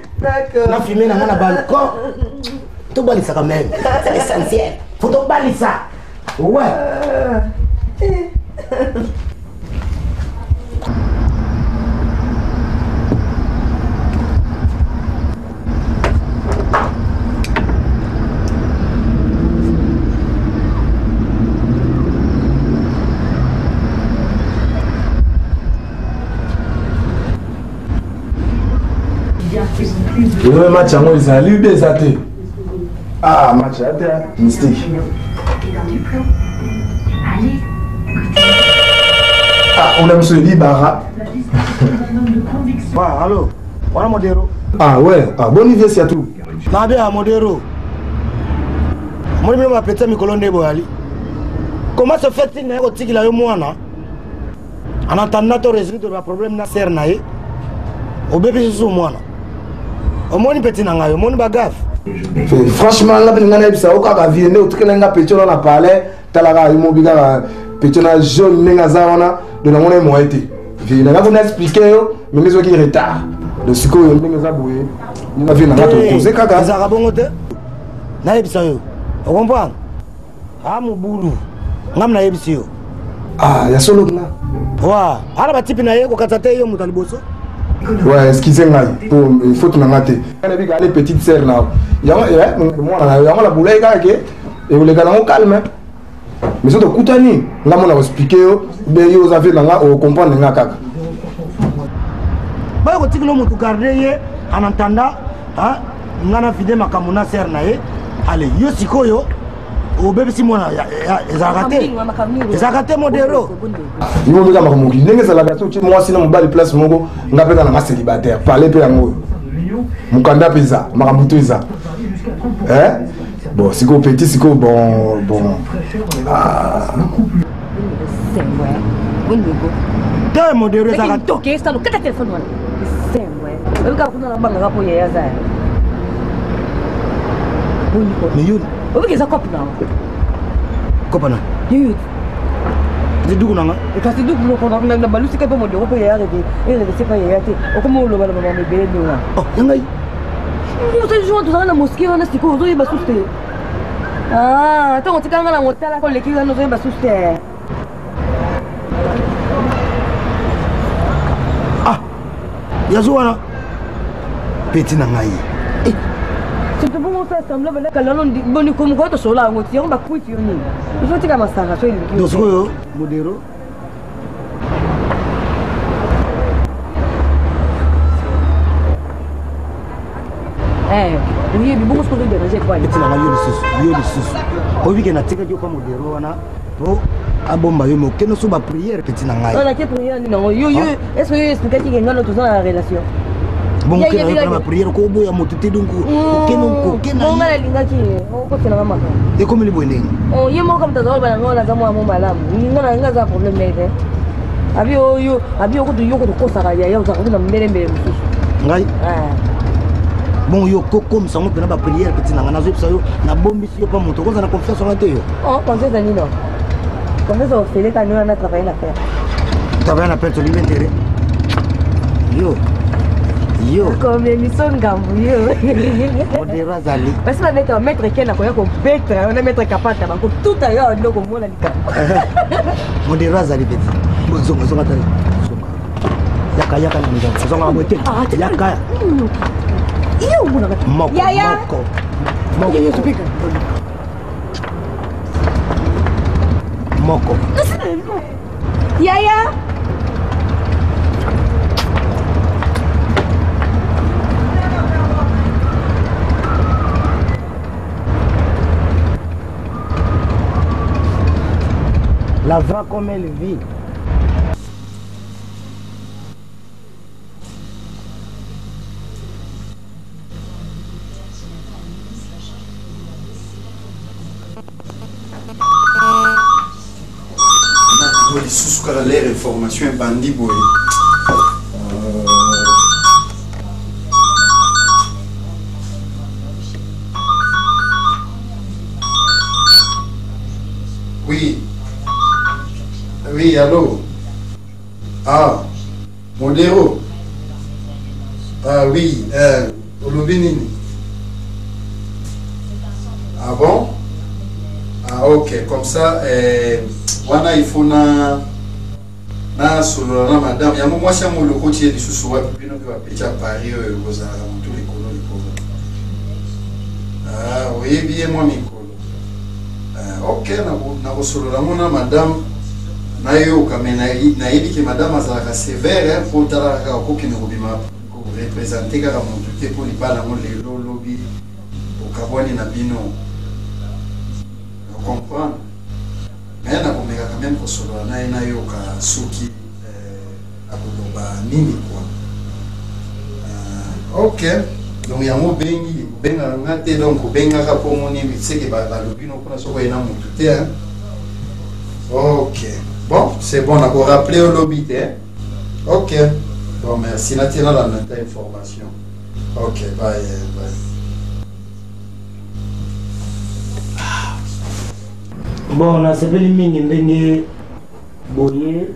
na fume nanga na balcon tobalisaka meme c'est l'essentiel faut tobalisa ouais.
Lelo match yango ezali ube eza te ah match ya te mystique ah on a biso libara
ah allo wana modero
ah ouais ah boni vie surtout
mabe ya modero omoni bino bapetisa mikolo nde boyali comment se fait-il naye kotikila yo mwana en attendant to résoudre baproblème na sere na ye obebisi susu mwana omoni peti na ngai omoni bagafe
franchement nga mpe ngai nayebisa yo kaka vie nde otikela nga peti wana na palais talaka yo mobi kaka peti wana jaune ndenge aza wana do namona ye moye te vie nanga kuna explike yo meme ezoki retard do sikoyo ndenge eza boye nga vie nanga tokoze kaka
ezalaka bongo te nayebisa yo okomprendre a mobulu ngam nayebisi yo
ah ya solo nga
wa ala batipi na ye kokatisa te yo moto ya liboso
ouais excuse ngai po faute na nga te nayebi kaka petite sœur na yango mwana na yo yango nabulaki kaka ke ekoleka nango calme mais soki tokutani nga mona koexplike yo be yo oza vie na nga okomprendre nga kaka
baya kotikela motu garde ye en attendant nga na vide makambo na sere na ye ale yo sikoyo obebisi mwana ezalaka te ezalaka te modero
yo mobika makambo mokili ndenge ezalaka soki mwasi na mobali place moko nga mpe nanga célibataire parle mpe yango oyo mokanda mpe eza makambo to eza bon sikoyo petit sikoyo bon bon ah.
te modero ezalaka mais yo
obiki eza cope na
cope na kasi duku nanga
kasi duku na balusi ka mpe modero mpe yaya erevese pa yaya te okoma oloba na bamama ebele nde wana
ya ngai
osali jour tozala na moske wana sikoyo ozoyeba susu te ntango otikanga na motala oleki wana ozoyeba susu te
ah yazo wana peti na ngai
eh. surtout bongo osala semblant banda kala no boni komuka tosolola yango ti yango bakwiti yo nini ifo tika masanga so elingi
donc sikoyo modero
Eh, oyebi bongo soki ozoderange epai
etinanga yo lisusu yo lisusu oyebi ke natikaki yo pa modero wana po Abomba yo mokeno so ba prière petit na ngai.
Ona ke prière nini yango yo yo est ce que yo explikaki ke ngai no toza na relation?
Bongo okenda yo na ba prière ko oboya moto te donc okende okenda.
Bongo ngai nalingaki okotela nga makambo.
Ekomeli boye ndenge?
Oh ye moko moto azala bana ngai naza mwana mo malamu. Ngai na ngai aza problème na ye te. Abi oyo abi yo kutu yo kutu kosaka yaya ozalaka kuna mbele mbele mosusu.
Ngai? Bongo yo kokomisa yango mpena baprière peti na ngai nazoyebisa yo nabombisi yo mpa moto okozala na confiance wana te yo.
Oh confiance ya nini? Confiance ofele ka nini na travailler na père.
Travailler na père tolingi intérêt. Yo. Yo.
Komemiso ngambu yo.
Modero azali.
Basi babeta maître Ken akoya kobeta yo na maître Kapata bakotuta yo nde okomona likambo.
Modero azali peti. Zonga zonga tala. Zonga. Yaka yaka na nzonga. Zonga boye te. Yaka.
Yo omonaka.
Moko.
Yaya.
Moko. Moko. Moko.
Yaya.
La voix comme elle vit.
Lisusu kaka lere information ebandi boye. Oui. Oui, allô. Ah, Modero. Ah oui, olobi nini? Ah bon? Ah ok, comme ça, wana il faut na nasolola na madame yango mwasi yango olokoti ye lisusu wapi bino mpe bapeti ya Paris oyo kozalaka motu likolo likolo. Ah, oyebi ye mwa mikolo. Ah, ok, nakosolola ngo na madame nayoka, mais nayebi ke madame azalaka sévère mpo otalaka kaka okokende kobima korepresente kaka motu te mpo libala yango lelo lobi okabwani na bino. Comprendre? Mais nakomeka quand même kosolola na ye nayoka soki akoloba nini quoi. Ok, donc yango obengi obengaka nga te, donc obengaka mpo omoni seke balobi no mpona soki oye na motu te hein? Ok, bon c'est bon, nakorappeler yo lobi te. Ok, bon merci, natie nalanda ta information. Ok, bye bye.
Bon, nasepeli mingi ndenge boye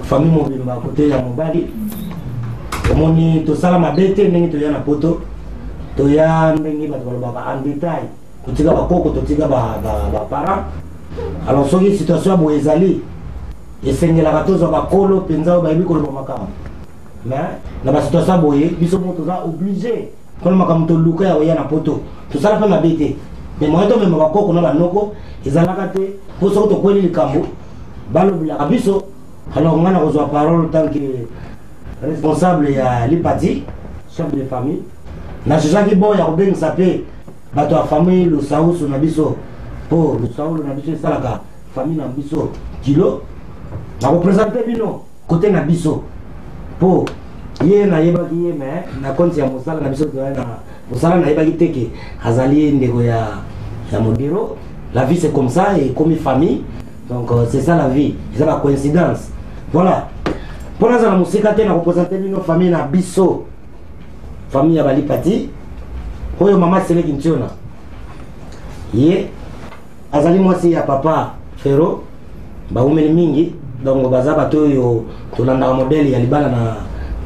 famille mobimba kote ya mobali omoni tosala mabe te ndenge toya na poto toya ndenge bato balobaka en détail kotika bakoko totika baparent alors soki situation ya boye ezali esengelaka tozwa bakolo mpenza oyo bayebi koloba makambo mais na basituation ya boye biso moko toza oblige mpona makambo toluka ya koya na poto tosala mpe mabe te mais moyen tomema bakoko na banoko ezalaka te mpo soki tokweli likambo balobelaka biso. Alors ngai nakozwa parole tant que responsable ya lipati, chef de famille. Najuzaki bon ya kobengisa mpe bato ya famille lusausu na biso mpo lusaulu na biso esalaka famille na biso kilo. Nakopresente bino kote na biso mpo ye nayebaki ye me na konti ya mosala na biso toya na mosala nayebaki te ke azali ndeko ya Modero. La vie c'est comme ça, ekomi famille, donc c'est ça la vie, eza ba coïncidence. Voilà, mpo nazala mosika te nakopresente bino famille na biso, famille ya balipati oyo mama Seleki Ntiona ye azali mwasi ya papa Fero, baumeli mingi donc baza bato oyo tolandaka modele ya libala na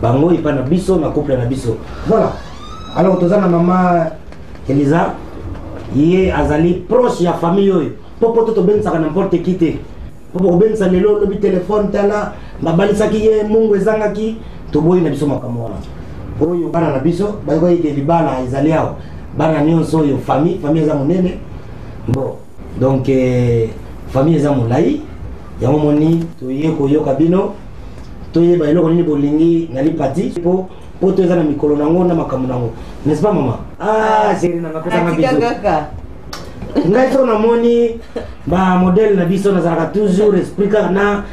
bango epai na biso na couple na biso. Voilà, alors toza na mama Elisa, ye azali proche ya famille oyo mpo poto tobengisaka n'importe qui te mpo bokobengisa lelo olobi telefone tala babalisaki ye mungu ezangaki toboyi na biso makambo wana oyo bana na biso bayoki ete libala ezali awa bana nyonso oyo famille famille eza monene bon donc famille eza molai yango moni toye koyoka bino toyeba eloko nini bolingi na lipati mpo poto eza na mikolo nango na makambo nango, n'est-ce pas mama? Ah, chérie nanga pesanga
Atika
biso
kaka.
Ngai soki namoni bamodele na biso nazalaka toujours esprit kaka na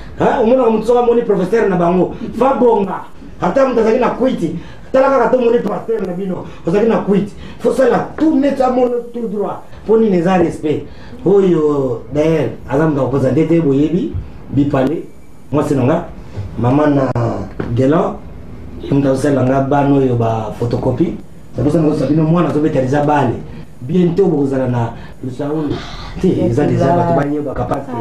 omonaka moto soki amoni professeur na bango fa bonga ata moto azalaki na kwiti tala kaka to omoni pasteur na bino ozalaki na kwiti fosala tout neti amono tout droit mpo nini eza respect oyo d'ailleurs aza moto akopoza nde te boyebi bipale mwasi na nga mama na gelan ye moto azosalela nga bana oyo ba photocopie naposa nakosa bino mwana azobeta deja bale bientôt bokozala na lusaulu te eza deja bato bayebaka parce que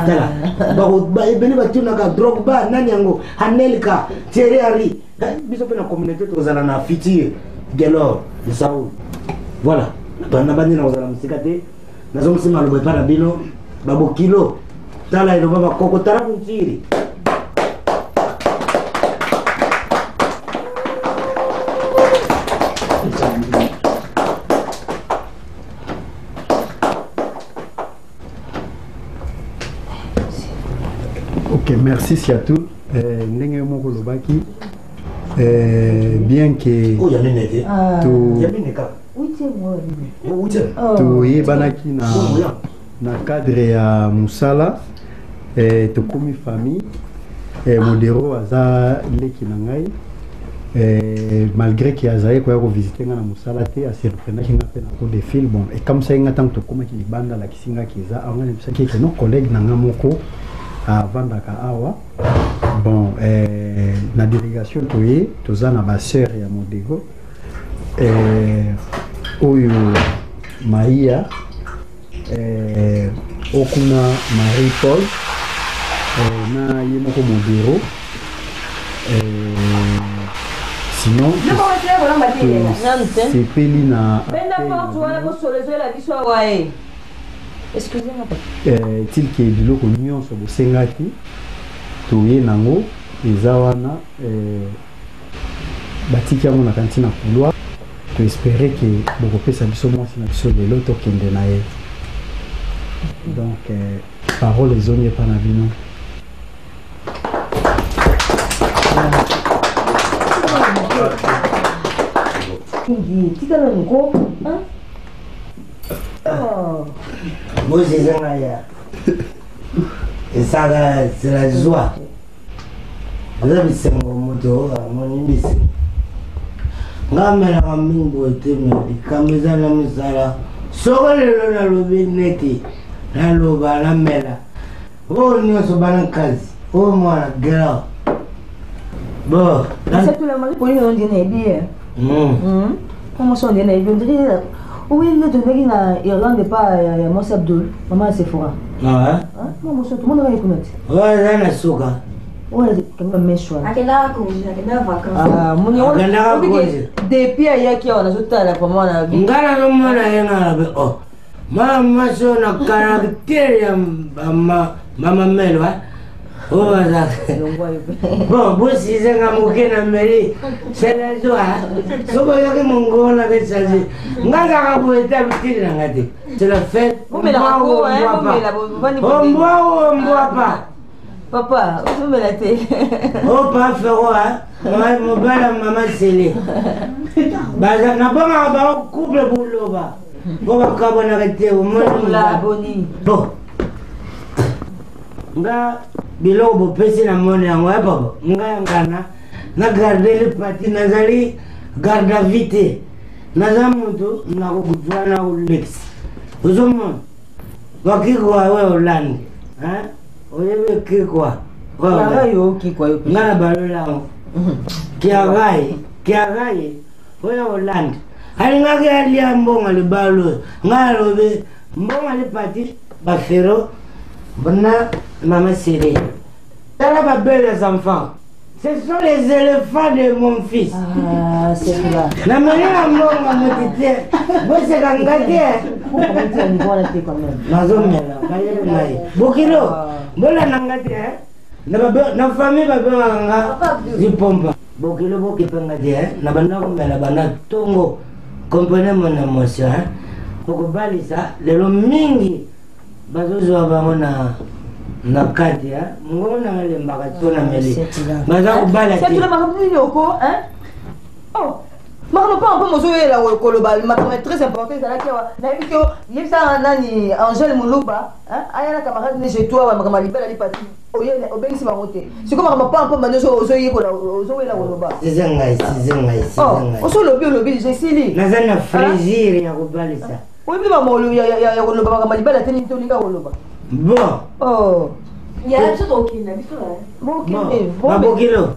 tala ebele batunaka drogba nani yango anelka thierry henry biso mpe na communauté tokozala na futur gelor lusaulu voilà nabandi na kozala mosika te nazongisi maloba epai na bino babokilo tala eloba bakoko tala kuntiri
Ok, merci Siatou. Eh, ndenge moko olobaki eh, bien que
oh, ya nene te
ah.
to
ya nene kaka
toyebanaki na, na cadre ya mosala eh, tokomi famille eh, modero aza leki na ngai eh, malgré ke azalaki koya kovisite ngai na mosala te asurprenaki ngai mpe na coup de fil bon ekamwisaki ngai ntango tokomaki libanda alakisi ngai ke eza awa ngai nayebisaki eke no collègue na ngai moko avandaka awa bon eh, na délégation toye toza na basœur ya modego eh, oyo maia eh, okuna marie paul eh, na ye moko modero eh, sinon tosepeli na eh, tilke biloko nyonso bosengaki toye nango eza wana eh, batiki yango na kanti na couloir to espere ke bokopesa biso mwasi na biso lelo tokende na ye donc eh, parole ezongi epa na bino.
Tika nanu ko
bozeza ngai ya esaka c'est la joie eza bisengo moto amoni bisengo nga amelaka mingi boye te me likambo eza na misala soko lelo nalobi neti naloba namela oyo nyonso bana nkazi oyo mwana gela bo
Oui, nde tondeki na Irlande epa ya mwasi Abdul, mama ya Sephora.
Ah,
mwa mwasi tomonaka ye kuna te.
Oyo eza na suka.
Oyo kanga meshe wana.
Akendaka congé, akendaka vacances.
Akendaka congé.
Depuis ayaki awa nazotala vraiment na
bi. Nga nazomona ye nga na bi oh. Mama mwasi oyo na caractère ya mama melo oyo aza bon bosize nga moke na meli c'est la joie soki oyoki mongongo na kesazi nga kaka boye te abitili na nga te c'est la fête ombwa ombwa pa
papa ozomela te
o pa fero mobali ya mama sele nabongaka bango couple boloba po bakabwanaka te omoni bon nga biloko bopesi na moni yango ya papa nga ya ngana na garde lipati nazali garde à vie te naza moto nakokozwa na kolekisa ozomona bakikwa oyo olandi oyebi kikwa nga na balola yango kiagai kiagai oyo olandi alingaki alia mbongo libala oyo ngai alobi mbongo lipati bafero na mama sele tala babelles enfants ce sont les éléphants de mon fils.
Ah, c'est là.
Na moni na mbongo moto te boseka nga te nazomela bayeli ngai bokilo bolanda nga te na famille babengaka nga lipompa bokilo bokipe nga te na banda komela banda tongo comprenez mon émotion okobalisa lelo mingi bazozwa bango na na kati mongongo nanga elembaka to na meli baza kobala te
makambo nini oko oh. Makambo mpo mpo mozoyela koloba makambo ya très important ezalaki awa. Nayebi te yebisa nani Angèle Muluba, aya na camarade ne je toi makambo ya libala lipati. Oye obengisi bango te. Sikoyo makambo mpo mpo bando ozoyekola ozowela koloba.
Size ngai, size ngai, size
Oh,
ngai.
osolobi olobi deja esili.
Naza na plaisir ya kobalisa.
Oyebi makambo ya koloba makambo ya libala te nini te olinga koloba.
Bon.
Oh.
Ya biso tokokende biso.
Bokende.
Babokilo.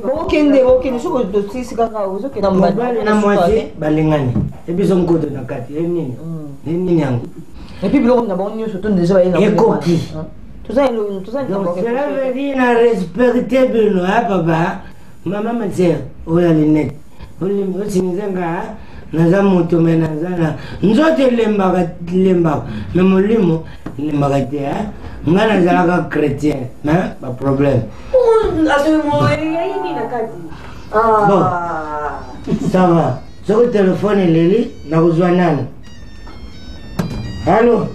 Bokende bokende soki tosilisi kaka ozokenda
mobali na mwasi balingani ebiso nkoto na kati enini enini yango
epuis biloko na bango nyonso to deja baye
ekoki donc cela veut dire na respecte bino ya papa mama matière oyo ya linete osingize nga naza moto me naza na nzoto elembaka lembaka me molimo elembaka te nga nazalaka chrétien me baproblème bon ça va soki telefone eleli nakozwa nani allo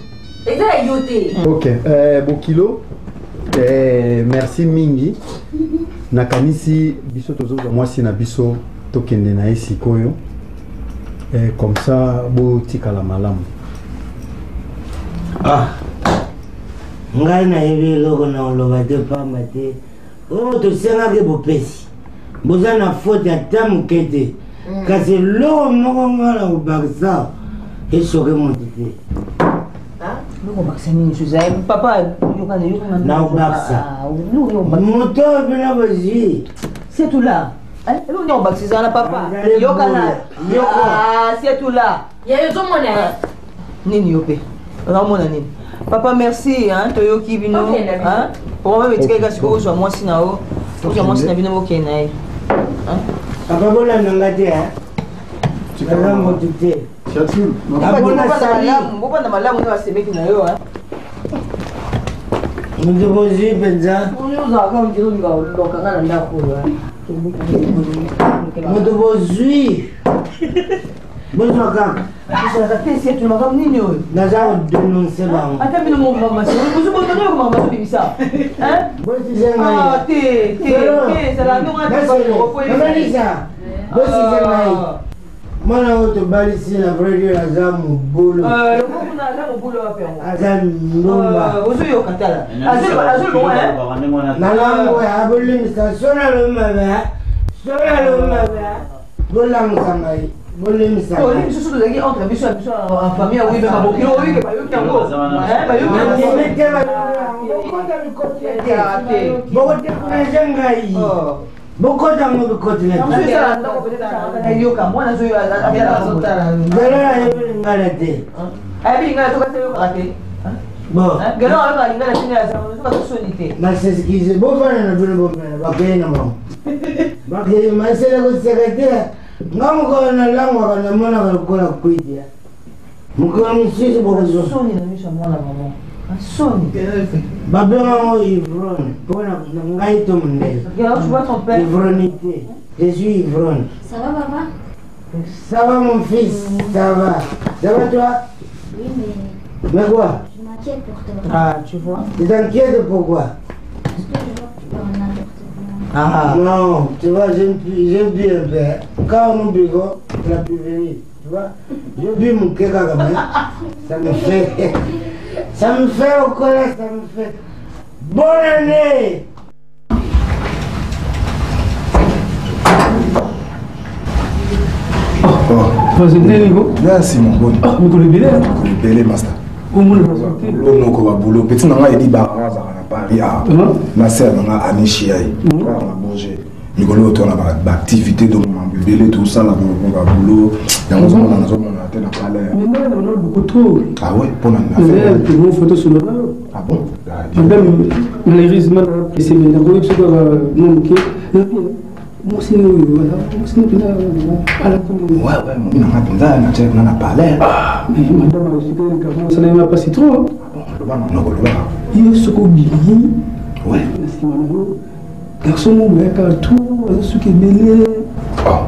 eza ya yo te
ok bokilo merci mingi nakanisi biso tozozwa mwasi na biso tokende na ye sikoyo comme ça botikala malamu.
Ah, ngai nayebi eloko na koloba te pamba te oyo tosengaki bopesi boza na faute ata moke te kasi eloko moko ngai na kobakisa esoke moto te.
Lokobakisa nini suza papa? Yokana yokana.
Na kobakisa moto oyo bino bozwi.
Setula eloko nini okobakisa eza na papa yokana setula.
Ya yo ozomona
nini? Yo mpe ozomona nini? Papa merci, toyoki bino. Problème etikali kasi ozwa mwasi na yo, ozwa mwasi na bino, bokende na ye.
Papa bolanda nga te, naza motu te.
Bobanda malamu na basemeki na yo.
Moto bozwi mpenza.
Ozalaka ondire olinga olokanga na ndako oyo.
Moto bozwi, bozwa kaka.
Ezalaka te setu makambo nini oyo?
Naza kodenonse bango.
Ata bino mamasobimisa
bosise ngai
te te te ezala
ndongamalisa bosise ngai mwana oyo tobalisi na vrai dire aza mobulu, aza ndumba.
Ozoyoka tala.
Nalango ya bolimbisa so nalobi mabe, so nalobi mabe, bolamusa ngai, bolimbisa.
Misusu tozalaki entre biso ya biso en famille awi mpe babokilo oyoki bayoki yango.
Nandimi te bokota bikotela te, bokodécourage ngai, bokota yango bikotela
te. Yoka mwana.
Gelo ayebi lingala te.
Ayebi lingala to kasi ayokaka te.
Bon.
Gelo ayoka lingala te, azoka soni te.
Naseskize bofana na bino, bomena bakei na bango, bakei masele koseka te. Nga mokolo nalangwaka namonaka lokola kwidia mokolo mosusu bokozwa
soni na miso ya mwana mama, soni.
Babengango ivrogne mpona na ngai to mondele. Ivrognité, je suis ivrogne.
Ça va, papa?
Ça va, mon fils, ça va. Ça va, toi?
Oui, mais
Mais quoi?
Je m'inquiète pour toi.
Ah, tu vois.
Tu t'inquiètes pourquoi?
Parce que je vois que tu parles n'importe comment.
Ah non, tu vois, j'aime bien un peu. Quand nous buvons, la pulvérise, tu vois. Je bu mon keka quand même. Ça me fait au collège, ça me fait. Bonne année!
Président Nico.
Merci mon bon.
Mikolo ebele.
Mikolo ebele master.
Omona.
Noko babulo petit na ngai edi baranga azalaka na Paris awa na sere na ngai anishi ya ye na Bourget. Mikolo oyo tona baactivité donc mambo ebele tosala babulo yango ozomona nazomona te na palais.
Beaucoup trop.
Ah ouais, mpona
Mo photo solola.
Ah bon?
Madame, malheureusement pressé mais nakoki biso kaka mwa moke mwasi oyo mwasi mpena
Ouais, momi nanga mpenza natia kuna na palais.
Madame asalaki nga mpasi trop.
Loba noko, loba.
Ye soki obimi na nsima na yo garçon moko boyaka trop aza suki ebele,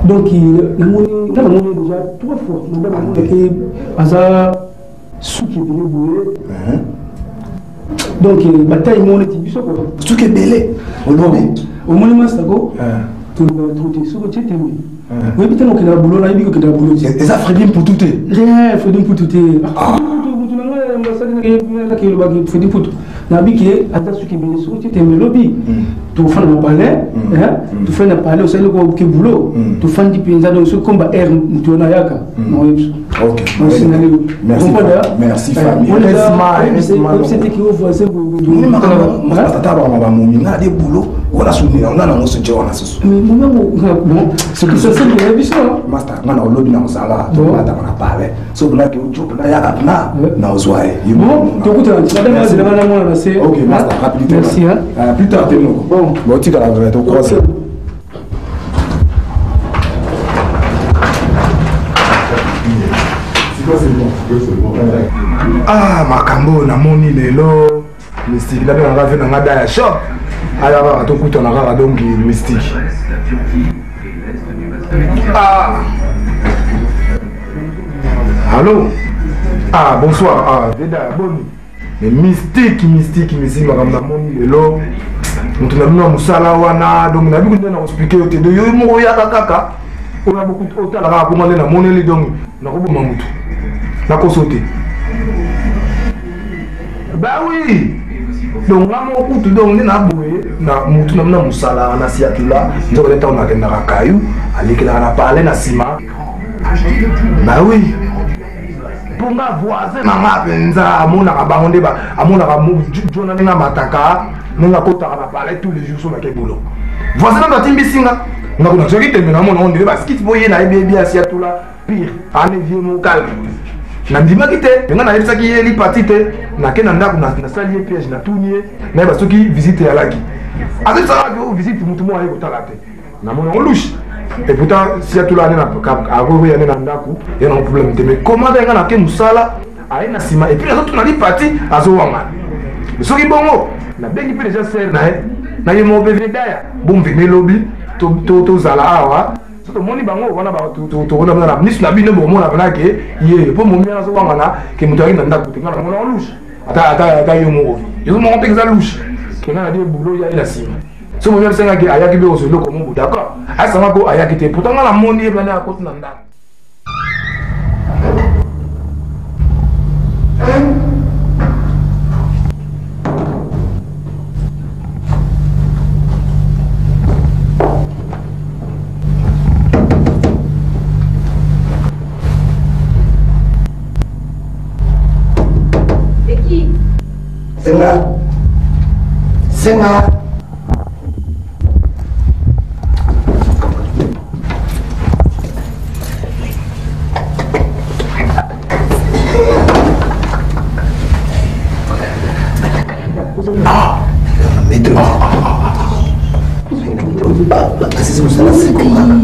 donc namoni nga namoni déjà trois fois madame amonaki aza suki ebele boye, donc bataille moko neti biso kua.
Suki ebele olobi?
Omoni masako tolobaka trop te soki otie tembe.
Oyebi te okendaka boulot, nayebi kokendaka boulot te.
Eza Fredi Mputu te.
Te, Fredi Mputu te. Mutu na ngai ambassade elobaki Fredi Mputu. Nayebi ke ata soki ebele soki te tembe lobi tofanda na palais, tofandi na palais, osali ke boulot, tofandi mpenza. Donc soki komba aire mutu wana ayaka, naoyebi.
Ok. Merci. Merci famille.
C'était que voisin.
Tata ba ba momi nga de boulot wala suni nga na ngoso je wana susu.
Mais mon bon, c'est que ça c'est bien biso.
Master nga na olobi na ozala to mata na parler. So bla ke ojo na ya na na ozwa ye.
Bon, tokuta madame azela na mwana na se.
Ok, master rapidité.
Merci hein.
Plus tard te moko.
Bon,
bon tika la to croiser. Ah, makambo oyo namoni lelo mystique nabengaka ve nanga da ya shop aya kaka tokutana kaka donc mystique. Ah, allo, ah bonsoir. Ah veda boni. Mais mystique, mystique, mystique, makambo namoni lelo, moto na bino ya mosala wana, donc nayebi nde na koexplike yo te. Donc yo moko oyaka kaka oyo otala kaka mpoma nde namoneli, donc nakoboma motu nakoso te. Ba oui, donc nga moko kutu, donc nde naboye na motu na bino ya mosala wana siatula, nzoka nde ntango nakendaka kayu alekelaka na parle na nsima. Ba oui, mpo nga voisin na nga mpenza amonaka bango nde amonaka jona ndenge amataka, ndenge akotaka na palais tous les jours. So nake boulot, voisin nano atimbisi nga nga kuna soki tembe namona ngo ndenge baskiti mpo ye nayebi yebi asiatula pire ane vie mo calme. Nandimaki te, me nga nayebisaki ye lipati te. Nake na ndako, nasali ye piège, natuni ye nayeba soki visite eyalaki. Azebisaka visite motu moko aye kotala te, namoni yango louche. Et pourtant siatula ane akoki ane na ndako ye nango problème te. Mais comment nga nake mosala, aye na nsima, et puis nazotuna lipati azowangana. Soki bongo nabengi mpe déjà sere na ye na ye moko mpe vedaya bomvene lobi tozala awa. So tomoni bango wana tokonamona na miso na bino, bokomona mpena ke ye mpo momi wana azowangana ke moto ayaki na ndako te. Nga namona ngo louche, ata yo moko yo moko mpe eza louche ke nga na die boulot ya ye na nsima. So momi abisangaki ayaki mpe kozwa eloko mobo, d'accord, asanga ko ayaki te, pourtant nga namoni ye plane akoti na ndako.
C'est qui?
Senga. Senga. Ah, maître. Asisi mosala seko kaka.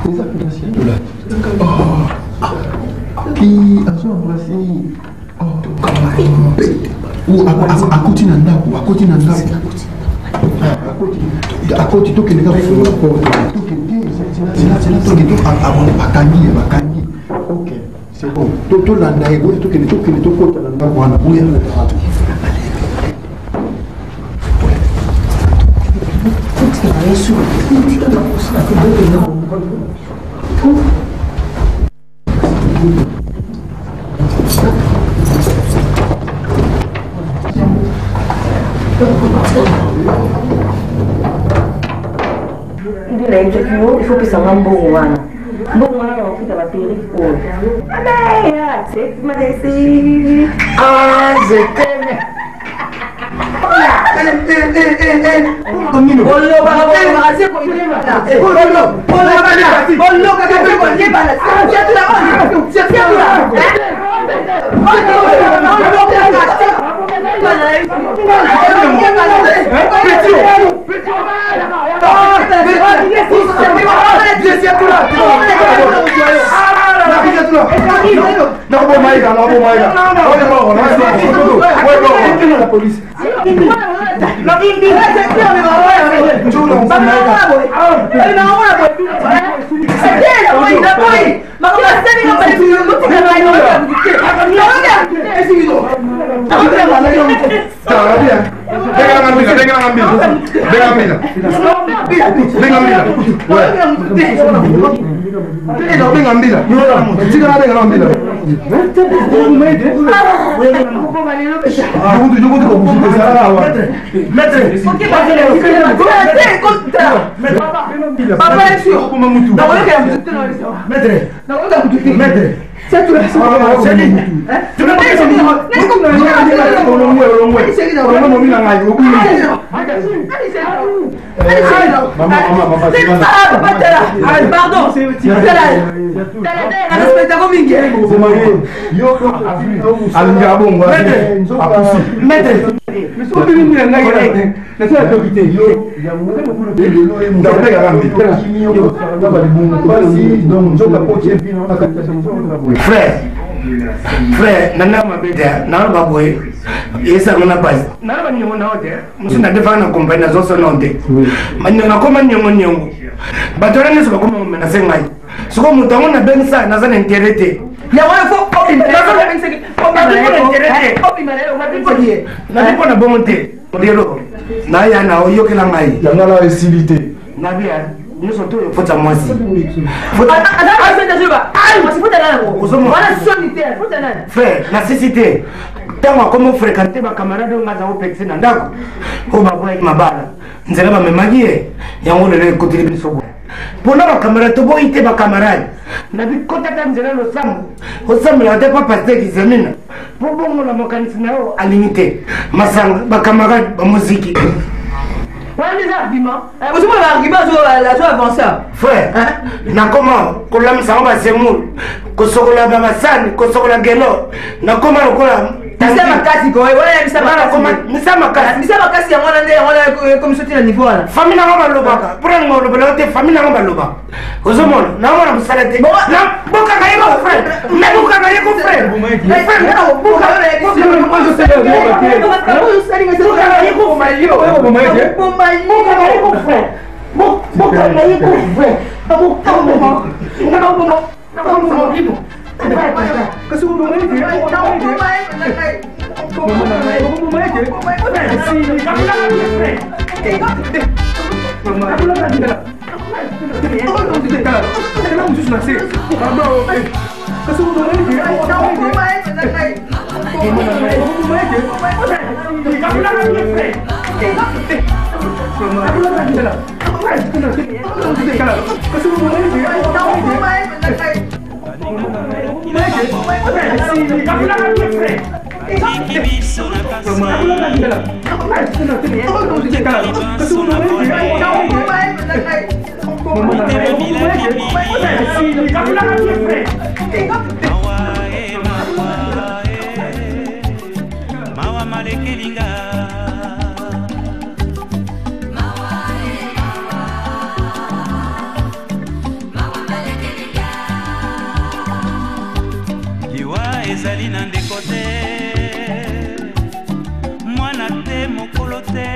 Eza mpenza azo embrase, akoti na ndako, akoti na ndako, akoti. Tokende kaka kofungola porte, tokende, tokende, bakangi ye, bakangi. Ok, c'est bon, tolanda ye boye, tokende, tokende, tokota na ndako wana boya.
Nde nayebisaki yo, il faut pesanga mbongo wana, mbongo wana na kofuta baperike oyo.
Ah, je t'aime.
Olobaka se koyebana, olokaka se koyebana.
Benga mbila tika na benga na mbila Alingaka bongo
Frère, frère, nana mabe te, naloba boye esanga na pasi, naloba niongo nao te, mosusu nadefaka na kompani nazosona te, nakoma niongo niongo, bato wana nyonso bakoma komenase ngai, sikoyo moto yango nabengisa naza na intere te. Nabi mpo na bongo te, lelo naya na oyokela ngai
yango na esili te
nabi nyonso to efota mwasi. Frère, nasisi te, ntango akomi ofréquente bacamarade oyo nga aza kopekise na ndako oyo baboyaki mabala, nzela bamemaki ye yango lelo ekoteli biso boye mpona bacamarade toboyi te. Bacamarade nabi kotata nzela losambo osambelaka te, pa paster kizemina mpo bongola makanisi na yo, alingi te masanga, bacamarade bamoziki.
Wana eza argument, ozomona baargument azo avance.
Frère, nakoma kolamisa ngo basemoule, kosokola babasani, kosokola gelo, nakoma lokola
misa makasi ko wana ya misa makasi,
misa makasi,
misa makasi yango wana nde yango wana ekomi soti na niveau wana.
Famille nango balobaka mpona ninga olobela te, famille nango balobaka, ozomona naomona mosala te, bokanga ye ko frère, nabokanga ye ko frère, bokanga ye ko frère, bokanga ye ko frère,
Atiki biso na pasi. Mawa malekelinga. Liwa ezali na ndeko te, mwana te, mokolo te,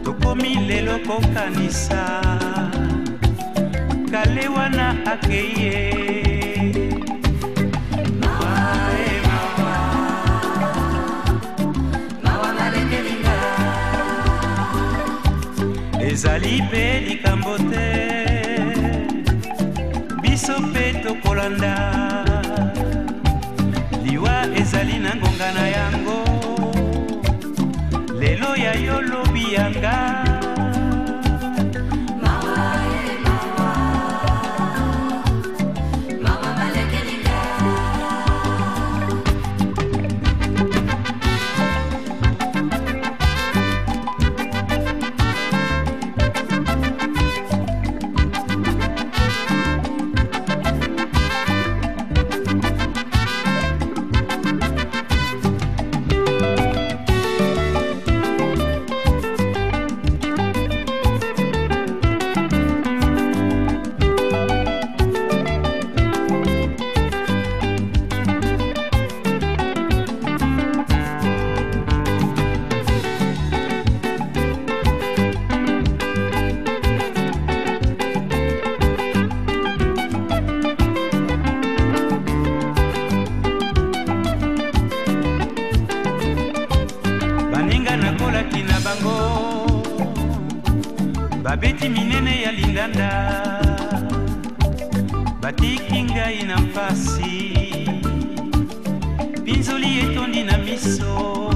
tokomi lelo kokanisa kale wana akei ye. Ezali mpe likambo te, biso mpe tokolanda. Liwa ezali na ngonga na yango, lelo ya yo, lobi yanga. Nayekolaki na bango babeti minene ya lindanda, batiki ngai na mpasi, mpinzoli etondi na miso.